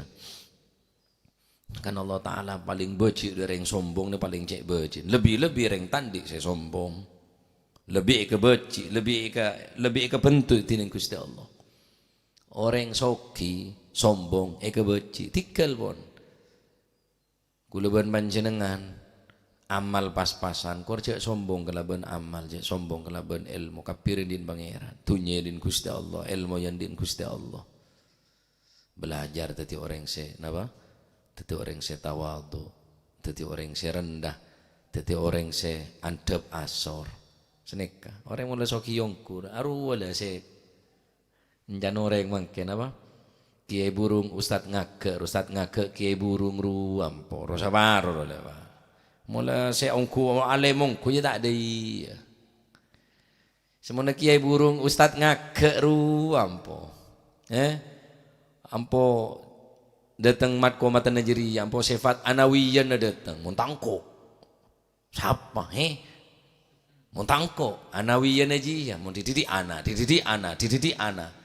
Kan Allah Ta'ala palèng bâji' dâri rèng sombong nè palèng cè' bâji'. Lebbi-lebbi rèng ta' andi' sè sombong. Lebbi èkabâji', lebbi èka-, lebbi èkabhento dhinèng Ghustè Allah. Orèng soghi, sombong, èkabâji'. Tèghâl pon. Kaulâ bân panjhennengngan amal pas-pasan, kor jhâ' sombong kalabân amal, jhâ' sombong kalabân èlmo, kabbhi rèya dhin Pangèran, dhunnya dhin Ghustè Allah, èlmo yâ dhin Ghustè Allah. Belajar dhâddhi orèng sè, napa? Dhâddhi orèng sè tawadhu, dhâddhi orèng sè rendah, dhâddhi orèng sè andhâp asor. Sanèka, orèng molaè soghi ongghu, arowa la sè Èncana orèng mangkèn, apa? Kèyaè burung, ustad ngagâ', ustad ngagâ', kèyaè burung rowa ampo, ro saparo ro lè, Pak. Molaè sè ongghu, alèm ongghu, yâ ta' dâ' iyâ. Samponna kèyaè burung, ustad ngagâ' rowa ampo. Eh? Ampo dâteng mat-komatanna jârèya, ampo sèfat anawiyyanna dâteng, mon ta' engko'. Sapa, he? Mon ta' engko', ana wiyana jiyâ, mon dhidhidhi' ana, dhidhidhi' ana, dhidhidhi' ana.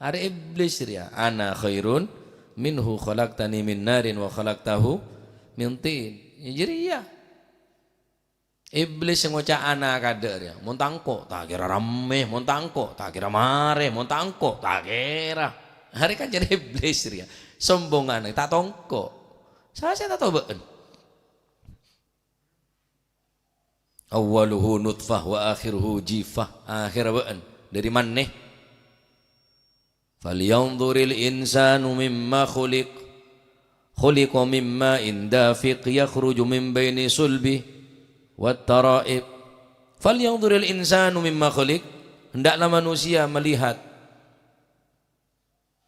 Arè Iblis rèya, "Ana khairun minhu khalaqtani min narin wa khalaqtahu min tin." Yâ jârèya. Iblis sè ngoca' ana kadâ' rèya, "Mon ta' engko', ta' kèra rammè, mon ta' engko', ta' kèra marè, mon ta' engko', ta' kèra." Arè kan jârèya Iblis rèya, sombongan, ta' tongko'. Sapa sè ta' tobâ'ân? "Awwaluhu nutfah wa akhiruhu jifah." Akhèr bâ'ân dâri mannè. "Falyanzuril insanu mimma khuliq. Khuliqa mim ma'in dafiq yakhruju min baini sulbi wat taraib." "Falyanzuril insanu mimma khuliq." Hendaklah manusia melihat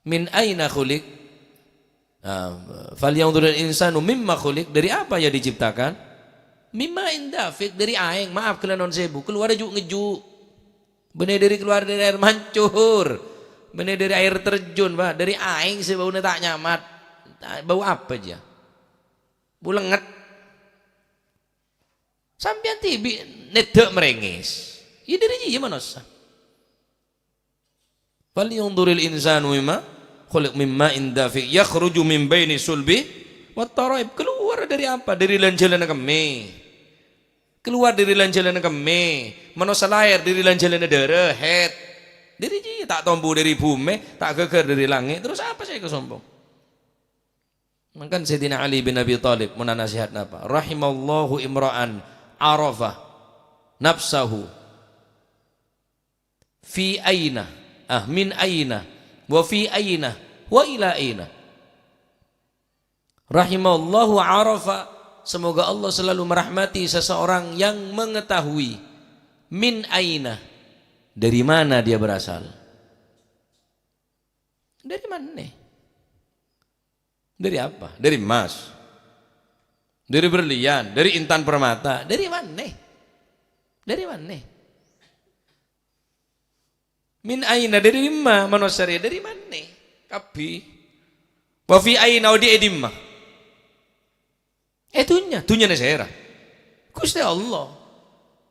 "Min aina khuliq?" Nah, "Falyanzuril insanu mimma khuliq." Dari apa ia diciptakan? "Mimma indafiq," dari aèng. Maaf, kalabân sèbu. Keluar ju'-ngeju'. Bânnè dari, keluar dari air mancur. Bânnè dari air terjun, Pak. Dari aèng sè bâuna ta' nyamat. Bâu apa jiyâ? Bâu lèngngèt. Sampèyan dhibi' nèddhâ' marèngès. Yâ dari jiyâ manossa. "Falyanzuril insanu mimma khuliq, min ma'in dafiq, yakhruju min baini sulbi wat taraib." Keluar dari apa? Dari lan-jhâlânna kemmè. Keluar dari lan-jhâlânna kemmè. Manossa lahèr dari lan-jhâlânna dârâ, haid. Dari jiyâ, ta' tombu dari bhumè, ta' ghâghâr dari langngè'. Terros apa sè èkasombong? Mangkana Sayyidina Ali bin Abi Thalib mon anasèhat napa? "Rahimallahu imra'an arafa nafsahu fi aina, ah, min aina, wa fi aina, wa ila aina." Rahimallahu arafa, semoga Allah selalu merahmati seseorang yang mengetahui min aina, dari mana dia berasal. Dari mana? Dari apa? Dari emas. Dari berlian, dari intan permata. Dari mana? Dari mana? Min aina, dari dimma manossa rèya? Dari mana? Kabbhi. Wa fi aina, odi' è dimma? È dhunnya, dhunnyana sèra? Ghustè Allah.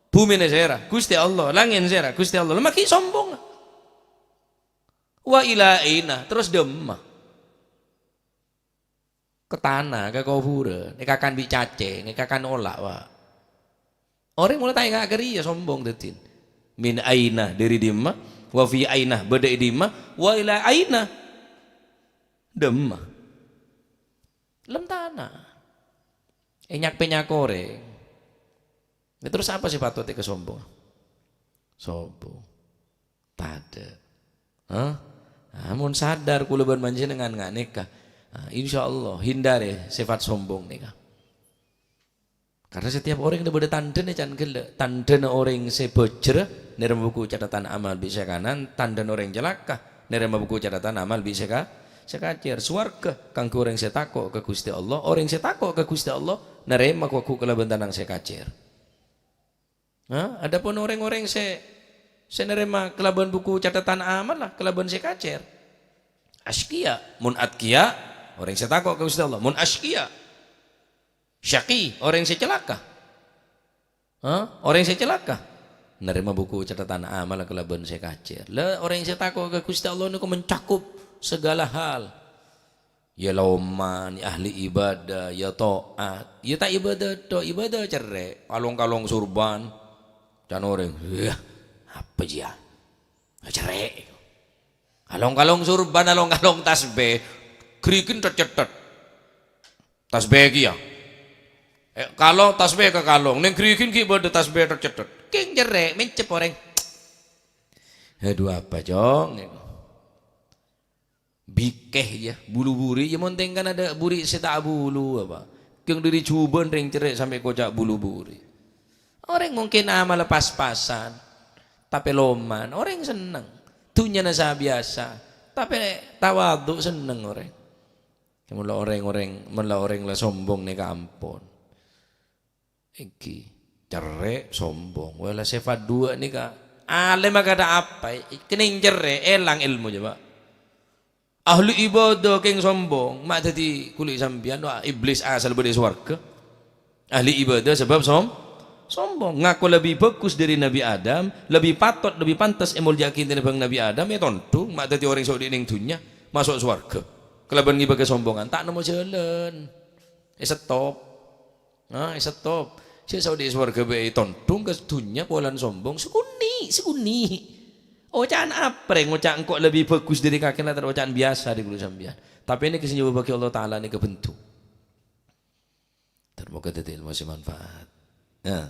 Bhumina sèra? Ghustè Allah. Langngè'na sèra? Ghustè Allah. Lha ma' ghi' sombong. Wa ila aina, terros dâmma? Ka tana, ka kobhurân, èkakan bi' cacèng, èkakan ola', Pak. Orèng molaè ta' enga' ka rèya sombong dhâddhina. Min aina, dhâri dimma? Wa fi aina, bâdâ è dimma? Wa ila aina, dâmma? Lem tana. Ènyak-pènyak orèng. Yâ, terros apa sè patot èkasombong? Sombong. Tadâ'. Hah? Ah, mon sadar kaulâ bân panjhennengan nga' nèka, ah, insyaallah hindari sifat sombong nèka. Karena setiap orèng bâdâ tandhâna can ghellâ'. Tandhâna orèng sè bhâjhrâ, nèrèma buku catatan amal bi' sè kanan, tandhâna orèng calaka, nèrèma buku catatan amal bi' sè ka-, sè kacèr. Sowarghâ kaangghuy orèng sè tako' ka Ghustè Allah, orèng sè tako' ka Ghustè Allah, narèma kowagu kalabân tanang sè kacèr. Nah, adapun orèng-orèng sè, sè narèma kalabân buku catatan amal la, kalabân sè kacèr. Asyqiya, mon atqiya, orèng sè tako' ka Ghustè Allah. Mon asyqiya, syaqi, orèng sè calaka. Hah? Orèng sè calaka narèma buku catatan amal kalabân sè kacèr. La, orèng sè tako' ka Ghustè Allah nèko mencakup segala hal. Ya loman, ya ahli ibadah, ya taat. Ya ta' ibadah tok, ibadah cerrè'. Kalong-kalong surban. Can orèng, "Wah, apa jiyâ?" Cerrè'. Kalong-kalong surban, kalong-kalong tasbih. Ghârighin tet-cettet. Tasbih kèya. Eh, kalong, tasbih ka kalong. Neng ghârighin ghi' bâdâ tasbih tet-cettet. Kèng cerrè', mencep orèng. Aduh, apa, Cong? Bikeh, ya, bulu buri', ya, mon tèngkana adâ' buri' sè ta' abulu, apa? Kèng dhâri jhubân rèng cerrè' sampè' koca' bulu buri'. Orèng mungkin amalla pas-pasan, tapè loman, orèng senneng. Dhunnyana sabiyasa, tapè tawadhu senneng orèng. Mon la orèng-orèng, mon la orèng la sombong nèka ampon. Èngghi, cerrè', sombong. Wala sifat duwâ' nèka. Alèm akadha apa? Kennèng cerrè', èlang èlmo, coba. Ahli ibadah kèng sombong, ma' dhâddhi kulâ sampèyan, wah, iblis asal bâdâ è sowarghâ. Ahli ibadah sabâb som-, sombong. Ngako lebbi bhâghus dhâri Nabbhi Adam, lebbi patot, lebbi pantes èmolja'aghi tènèbhâng Nabbhi Adam, ètondhung, ma' dhâddhi orèng sè odi' neng dhunnya, maso' sowarghâ. Kalabân ngibâ kasombongan, ta' nemmo jhâlân. Èsettop. Nah, èsettop. Sè saodhi' sowarghâ bhâi tondhung ka dhunnya polana sombong, sakonè', sakonè'. Oca'na apa rèng ngoca' engko' lebbi bhâghus dhâri kakè lantaran oca'na biyasa dhâri kulâ sampèyan. Tapè nèka sè nyabâbbhâghi Allah Ta'ala nèka bendhu. Ter moga dhâddhi èlmo sè manfaat. Nah,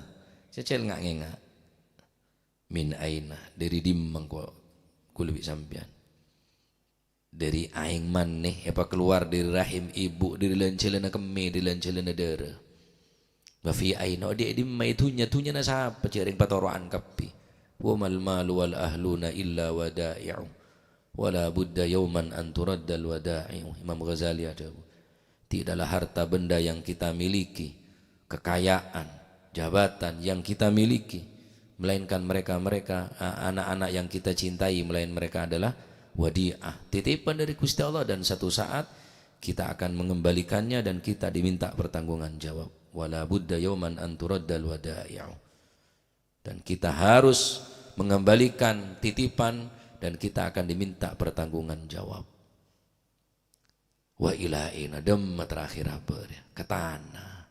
cècèl nga'-ngènga'. Min aina, dhâri dimma engko' kulâ bi' sampèyan? Dhâri aèng manè èpakalowar dhâri rahim ibu, dhâri lan-jhâlânna kemmè, dhâri lan-jhâlânna dârâ. Wa fi aina, odi' è dimma è dhunnya, dhunnyana sapa? Jhâ' rèng patoro'an kabbhi. Wa mal malu wal ahluna illa wada'i'u. Wa la budda yauman an turaddal wada'i'u. Imam Ghazali adhâbu, tidaklah harta benda yang kita miliki, kekayaan, jabatan yang kita miliki, melainkan mereka-mereka, a-, anak-anak yang kita cintai, melain mereka adalah wadi'ah, titipan dari Gusti Allah, dan satu saat kita akan mengembalikannya dan kita diminta pertanggungjawaban. Wala budda yauman an turaddal wada'i'u. Dan kita harus mengembalikan titipan, Dan kita akan diminta pertanggungan jawab. Wa ila aina, dâmma terakhir apa rèya? Ka tana.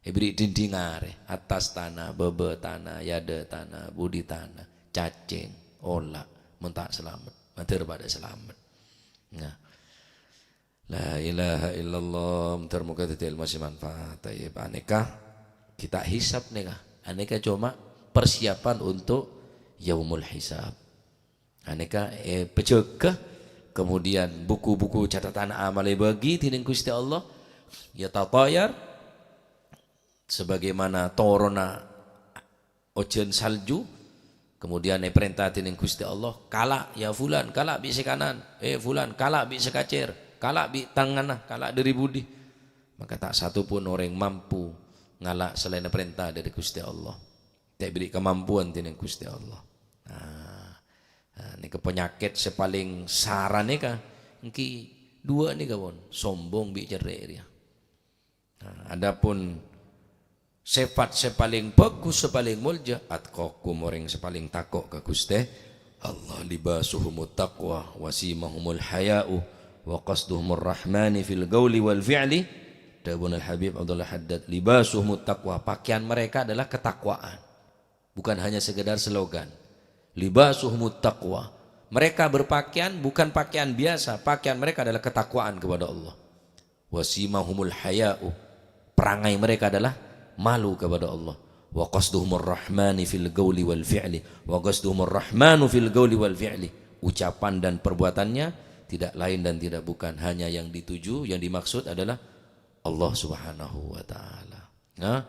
Èbèrri' dinding arè, attas tana, bâbâ tana, yadâ tana, budi tana, cacèng, ola', mon ta' salamet, mandhâr padâ salamet. Nah. La ilaha illallah, mandhâr moghâ dhâddhi ilmu sè manfaat. Tayyib, anèka kita hisab nèka. Anèka coma persiapan untuk yaumul hisab. Anèka èpajâgâ, kemudian buku-buku catatan amal èbâgi dhinèng Ghustè Allah, yatatayar, sebagaimana toronna ojhân salju, kemudian èparènta dhinèng Ghustè Allah, "Kala', ya Fulan, kala' bi' sè kanan, eh, Fulan, kala' bi' sè kacèr, kala' bi' tengnga'na, kala' dâri budi." Maka ta' satopun orèng mampu ngala' salaènna parènta dâri Ghustè Allah. Ta' èbèrri' kamampuan dhinèng Ghustè Allah. Nah, nah, nèka panyakèt sè palèng sara nèka, ènggi duwâ' nèka pon, sombong bi' cerrè' rèya. Nah, adapun sèfat sè palèng bhâghus, sè palèng molja, atqakum, orèng sè palèng tako' ka Ghustè Allah, libasuhumut taqwa, wa simahumul haya'u, wa qasduhumur rahmani fil qauli wal fi'li. Dhâbuna Al-Habib Abdullah Haddad, "Libasuhumut taqwa, pakaian mereka adalah ketakwaan." Bukan hanya sekedar slogan. "Libasuhumut taqwa." Mereka berpakaian bukan pakaian biasa, pakaian mereka adalah ketakwaan kepada Allah. "Wa simahumul haya'u." Perangai mereka adalah malu kepada Allah. "Wa qasduhumur rahmani fil qauli wal fi'li." "Wa qasduhumur rahmanu fil qauli wal fi'li." Ucapan dan perbuatannya tidak lain dan tidak bukan, hanya yang dituju, yang dimaksud adalah Allah Subhanahu wa Ta'ala. Nah,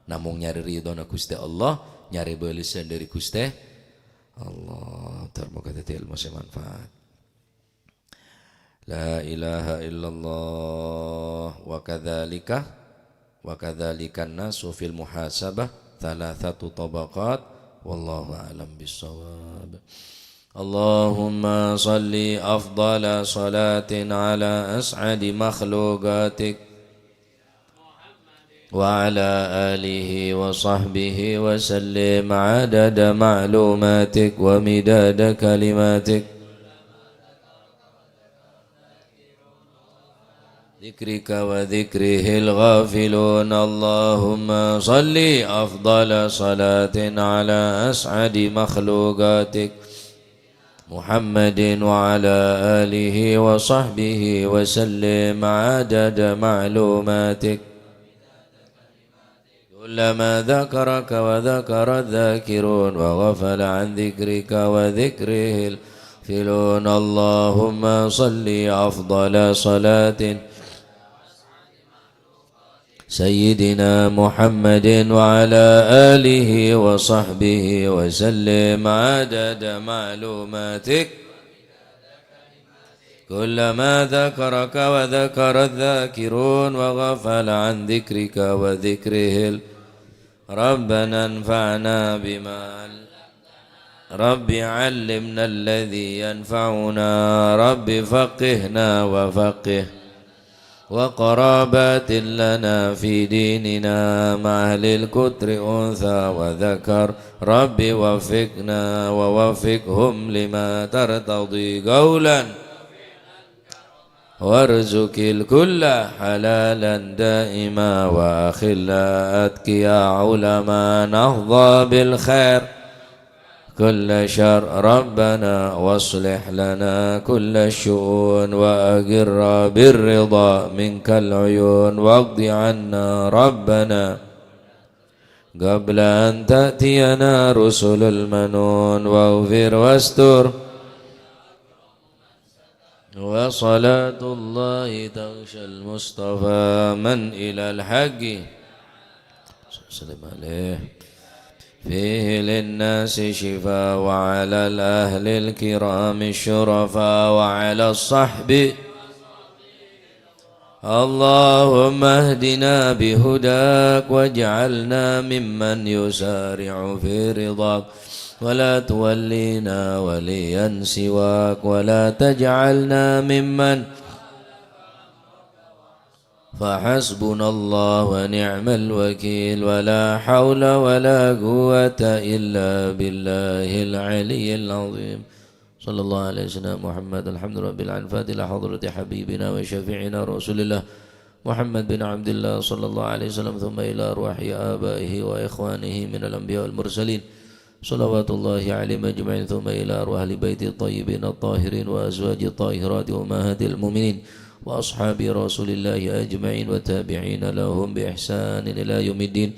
namong nyarè ridhona Ghustè Allah, nyarè bâlessan dâri Ghustè Allah. Mandhâr moghâ dhâddhi ilmu sè manfaat. La ilaha illallah. Wa kadzalika, wa kadzalikan nasu fil muhasabah thalathatu tabaqat. Wallahu a'lam bissawab. Allahumma shalli afdhala shalatin ala as'adi makhluqatik. وعلى آله وصحبه وسلم عدد معلوماتك ومداد كلماتك. ذكرك وذكره الغافلون. اللهم صل أفضل صلاة على أسعد مخلوقاتك محمد وعلى آله وصحبه وسلم عدد معلوماتك. كلما ذكرك وذكر الذاكرون وغفل عن ذكرك وذكره الغافلون. اللهم صل أفضل صلاة سيدنا محمد وعلى آله وصحبه وسلم عدد معلوماتك. كلما ذكرك وذكر الذاكرون وغفل عن ذكرك وذكره ال-، ربنا انفعنا بما علمتنا. رب علمنا الذي ينفعنا. رب فقهنا وفقه وقرابات لنا في ديننا مع أهل القطر أنثى وذكر. رب وفقنا ووفقهم لما ترتضي قولا. وارزق الكل حلالا دائما وأخلاء أتقياء علماء نحظى بالخير. كل شر ربنا واصلح لنا كل الشؤون وأقر بالرضا منك العيون واقض عنا ربنا قبل أن تأتينا رسل المنون واغفر واستر. وصلاة الله تغشى المصطفى من إلى الحق. سلم عليه. فيه للناس شفاء وعلى الأهل الكرام الشرفاء وعلى الصحب. اللهم اهدنا بهداك واجعلنا ممن يسارع في رضاك ولا تولينا وليا سواك ولا تجعلنا ممن فحسبنا الله ونعم الوكيل ولا حول ولا قوة إلا بالله العلي العظيم. صلى الله على سيدنا محمد. الحمد لله رب العالمين. الفاتحة إلى حضرة حبيبنا وشفيعنا رسول الله محمد بن عبد الله صلى الله عليه وسلم، ثم إلى أرواح آبائه وإخوانه من الأنبياء والمرسلين صلوات الله عليهم أجمعين، ثم إلى أرواح أهل بيته الطيبين الطاهرين وأزواجه الطاهرات وأمهات المؤمنين وأصحاب رسول الله أجمعين والتابعين لهم بإحسان إلى يوم الدين،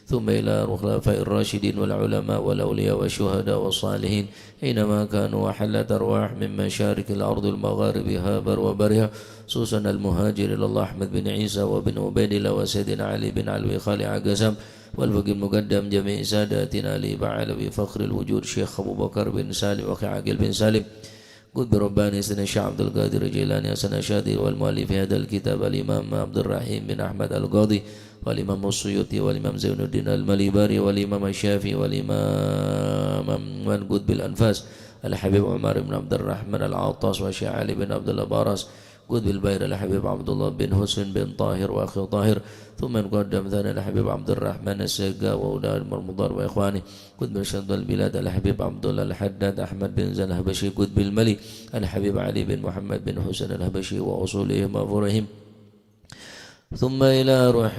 ثم إلى أرواح الخلفاء الراشدين والعلماء والأولياء والشهداء والصالحين أينما كانوا، وحلت أرواح من مشارق الأرض ومغاربها بر وبرها، خصوصا المهاجر إلى الله أحمد بن عيسى وبن عبيد الله وسيدنا علي بن علوي خالع قسم والفقيه المقدم جميع ساداتنا الإباء علوي فخر الوجود شيخ أبو بكر بن سالم وأخي عاقل بن سالم قطب رباني سيدنا الشيخ عبد القادر الجيلاني حسن الشاذلي والمؤلف هذا الكتاب الإمام عبد الرحيم بن أحمد القاضي والإمام السيوطي والإمام زين الدين المليباري والإمام الشافعي والإمام والقطب الأنفاس الحبيب عمر بن عبد الرحمن العطاس والشيخ علي بن عبد الله باراس قطب البحر الحبيب عبد الله بن حسين بن طاهر وأخي طاهر، ثم المقدم ثاني الحبيب عبد الرحمن السقا وأولاد المضر وإخوانه، قطب شمس البلاد الحبيب عبد الله الحداد أحمد بن زين الحبشي، قطب الملي الحبيب علي بن محمد بن حسين الحبشي وأصولهم وفروعهم، ثم إلى روح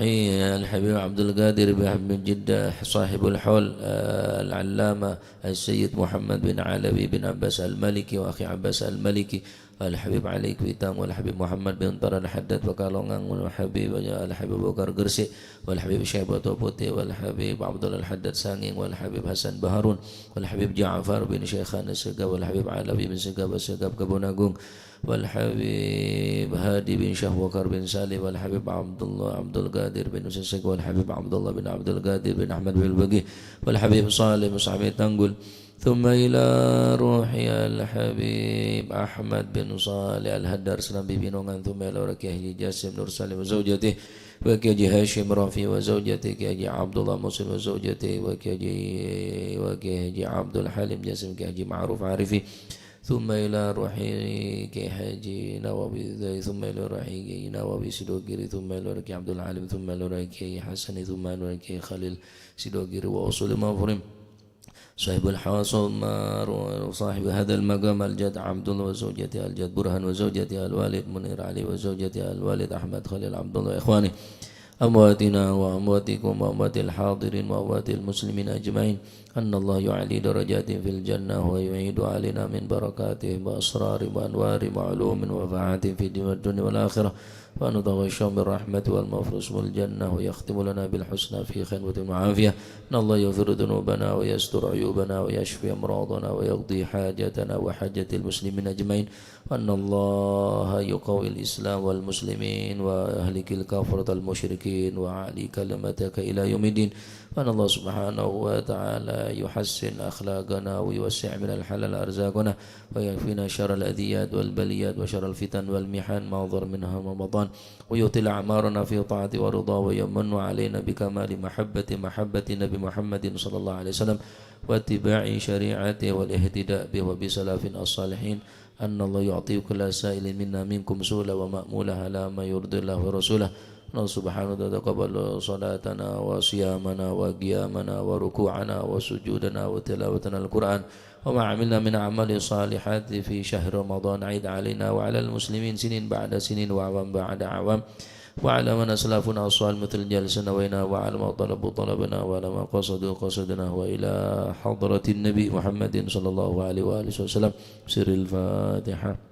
الحبيب عبد القادر بن أحمد جدة صاحب الحول، آه، العلامة السيد محمد بن علوي بن عباس المالكي وأخي عباس المالكي، الحبيب علي كويتام والحبيب محمد بن طارق الحداد Pekalongan والحبيب الحبيب أبو بكر قرسي والحبيب شيبة Batu Putih والحبيب عبد الله الحداد Sanging والحبيب حسن بحرون والحبيب جعفر بن شيخان السقا والحبيب علوي بن سقا والسقا Kebon Agung والحبيب هادي بن شيخ أبو بكر بن سالم والحبيب عبد الله عبد القادر بن سسق والحبيب عبد الله بن عبد القادر بن أحمد بن البقي والحبيب صالح مصعب Tanggul، ثم إلى روح الحبيب أحمد بن صالح الحداد Serambi Binongan، ثم إلى روح كي حاجي جاسم نور سالم وزوجته، وكي حاجي هاشم رافي وزوجته، كي حاجي عبد الله محسن وزوجته، وكي حاجي، وكي حاجي عبد الحليم جاسم، كي حاجي معروف عارفي، ثم إلى روح كي حاجي نووي، ثم إلى روح كي نووي Sidogiri، ثم إلى روح كي عبد العليم، ثم إلى روح كي حسني، ثم إلى روح كي خليل Sidogiri وأصول مفرم صاحب الحواس والمار وصاحب هذا المقام الجد عبد الله وزوجته، الجد برهان وزوجته، الوالد منير علي وزوجته، الوالد أحمد خليل عبد الله وإخوانه، أمواتنا وأمواتكم وأموات الحاضرين وأموات المسلمين أجمعين، أن الله يعلي درجاتهم في الجنة ويعيد علينا من بركاتهم وأسرارهم وأنوارهم وعلومهم وفاحاتهم في الدين والدنيا والآخرة، وأن يتغشاهم بالرحمة والمغفرة والجنة ويختم لنا بالحسنى في خير وعافية، أن الله يغفر ذنوبنا ويستر عيوبنا ويشفي أمراضنا ويقضي حاجتنا وحاجة المسلمين أجمعين، وأن الله يقوي الإسلام والمسلمين ويهلك الكفرة المشركين ويعلي كلمتك إلى يوم الدين، وأن الله سبحانه وتعالى يحسن أخلاقنا ويوسع من الحلال أرزاقنا ويكفينا شر الأذيات والبليات وشر الفتن والمحن ما ظهر منها وما بطن، ويطيل أعمارنا في طاعته ورضاه، ويمن علينا بكمال محبة، محبة النبي محمد صلى الله عليه وسلم، واتباع شريعته والاهتداء به وبسلفه الصالحين، أن الله يعطي كل سائل منا منكم سؤله ومأموله على ما يرضي الله ورسوله. الله سبحانه وتعالى تقبل صلاتنا وصيامنا وقيامنا وركوعنا وسجودنا وتلاوتنا القرآن وما عملنا من أعمال صالحات في شهر رمضان. عد علينا وعلى المسلمين سنين بعد سنين وأعوام بعد أعوام، وعلى من أسلفنا الصالح مثل جلسنا وإنا، وعلى ما طلبوا طلبنا، وعلى ما قصدوا قصدنا، وإلى حضرة النبي محمد صلى الله عليه وآله وسلم. سر الفاتحة.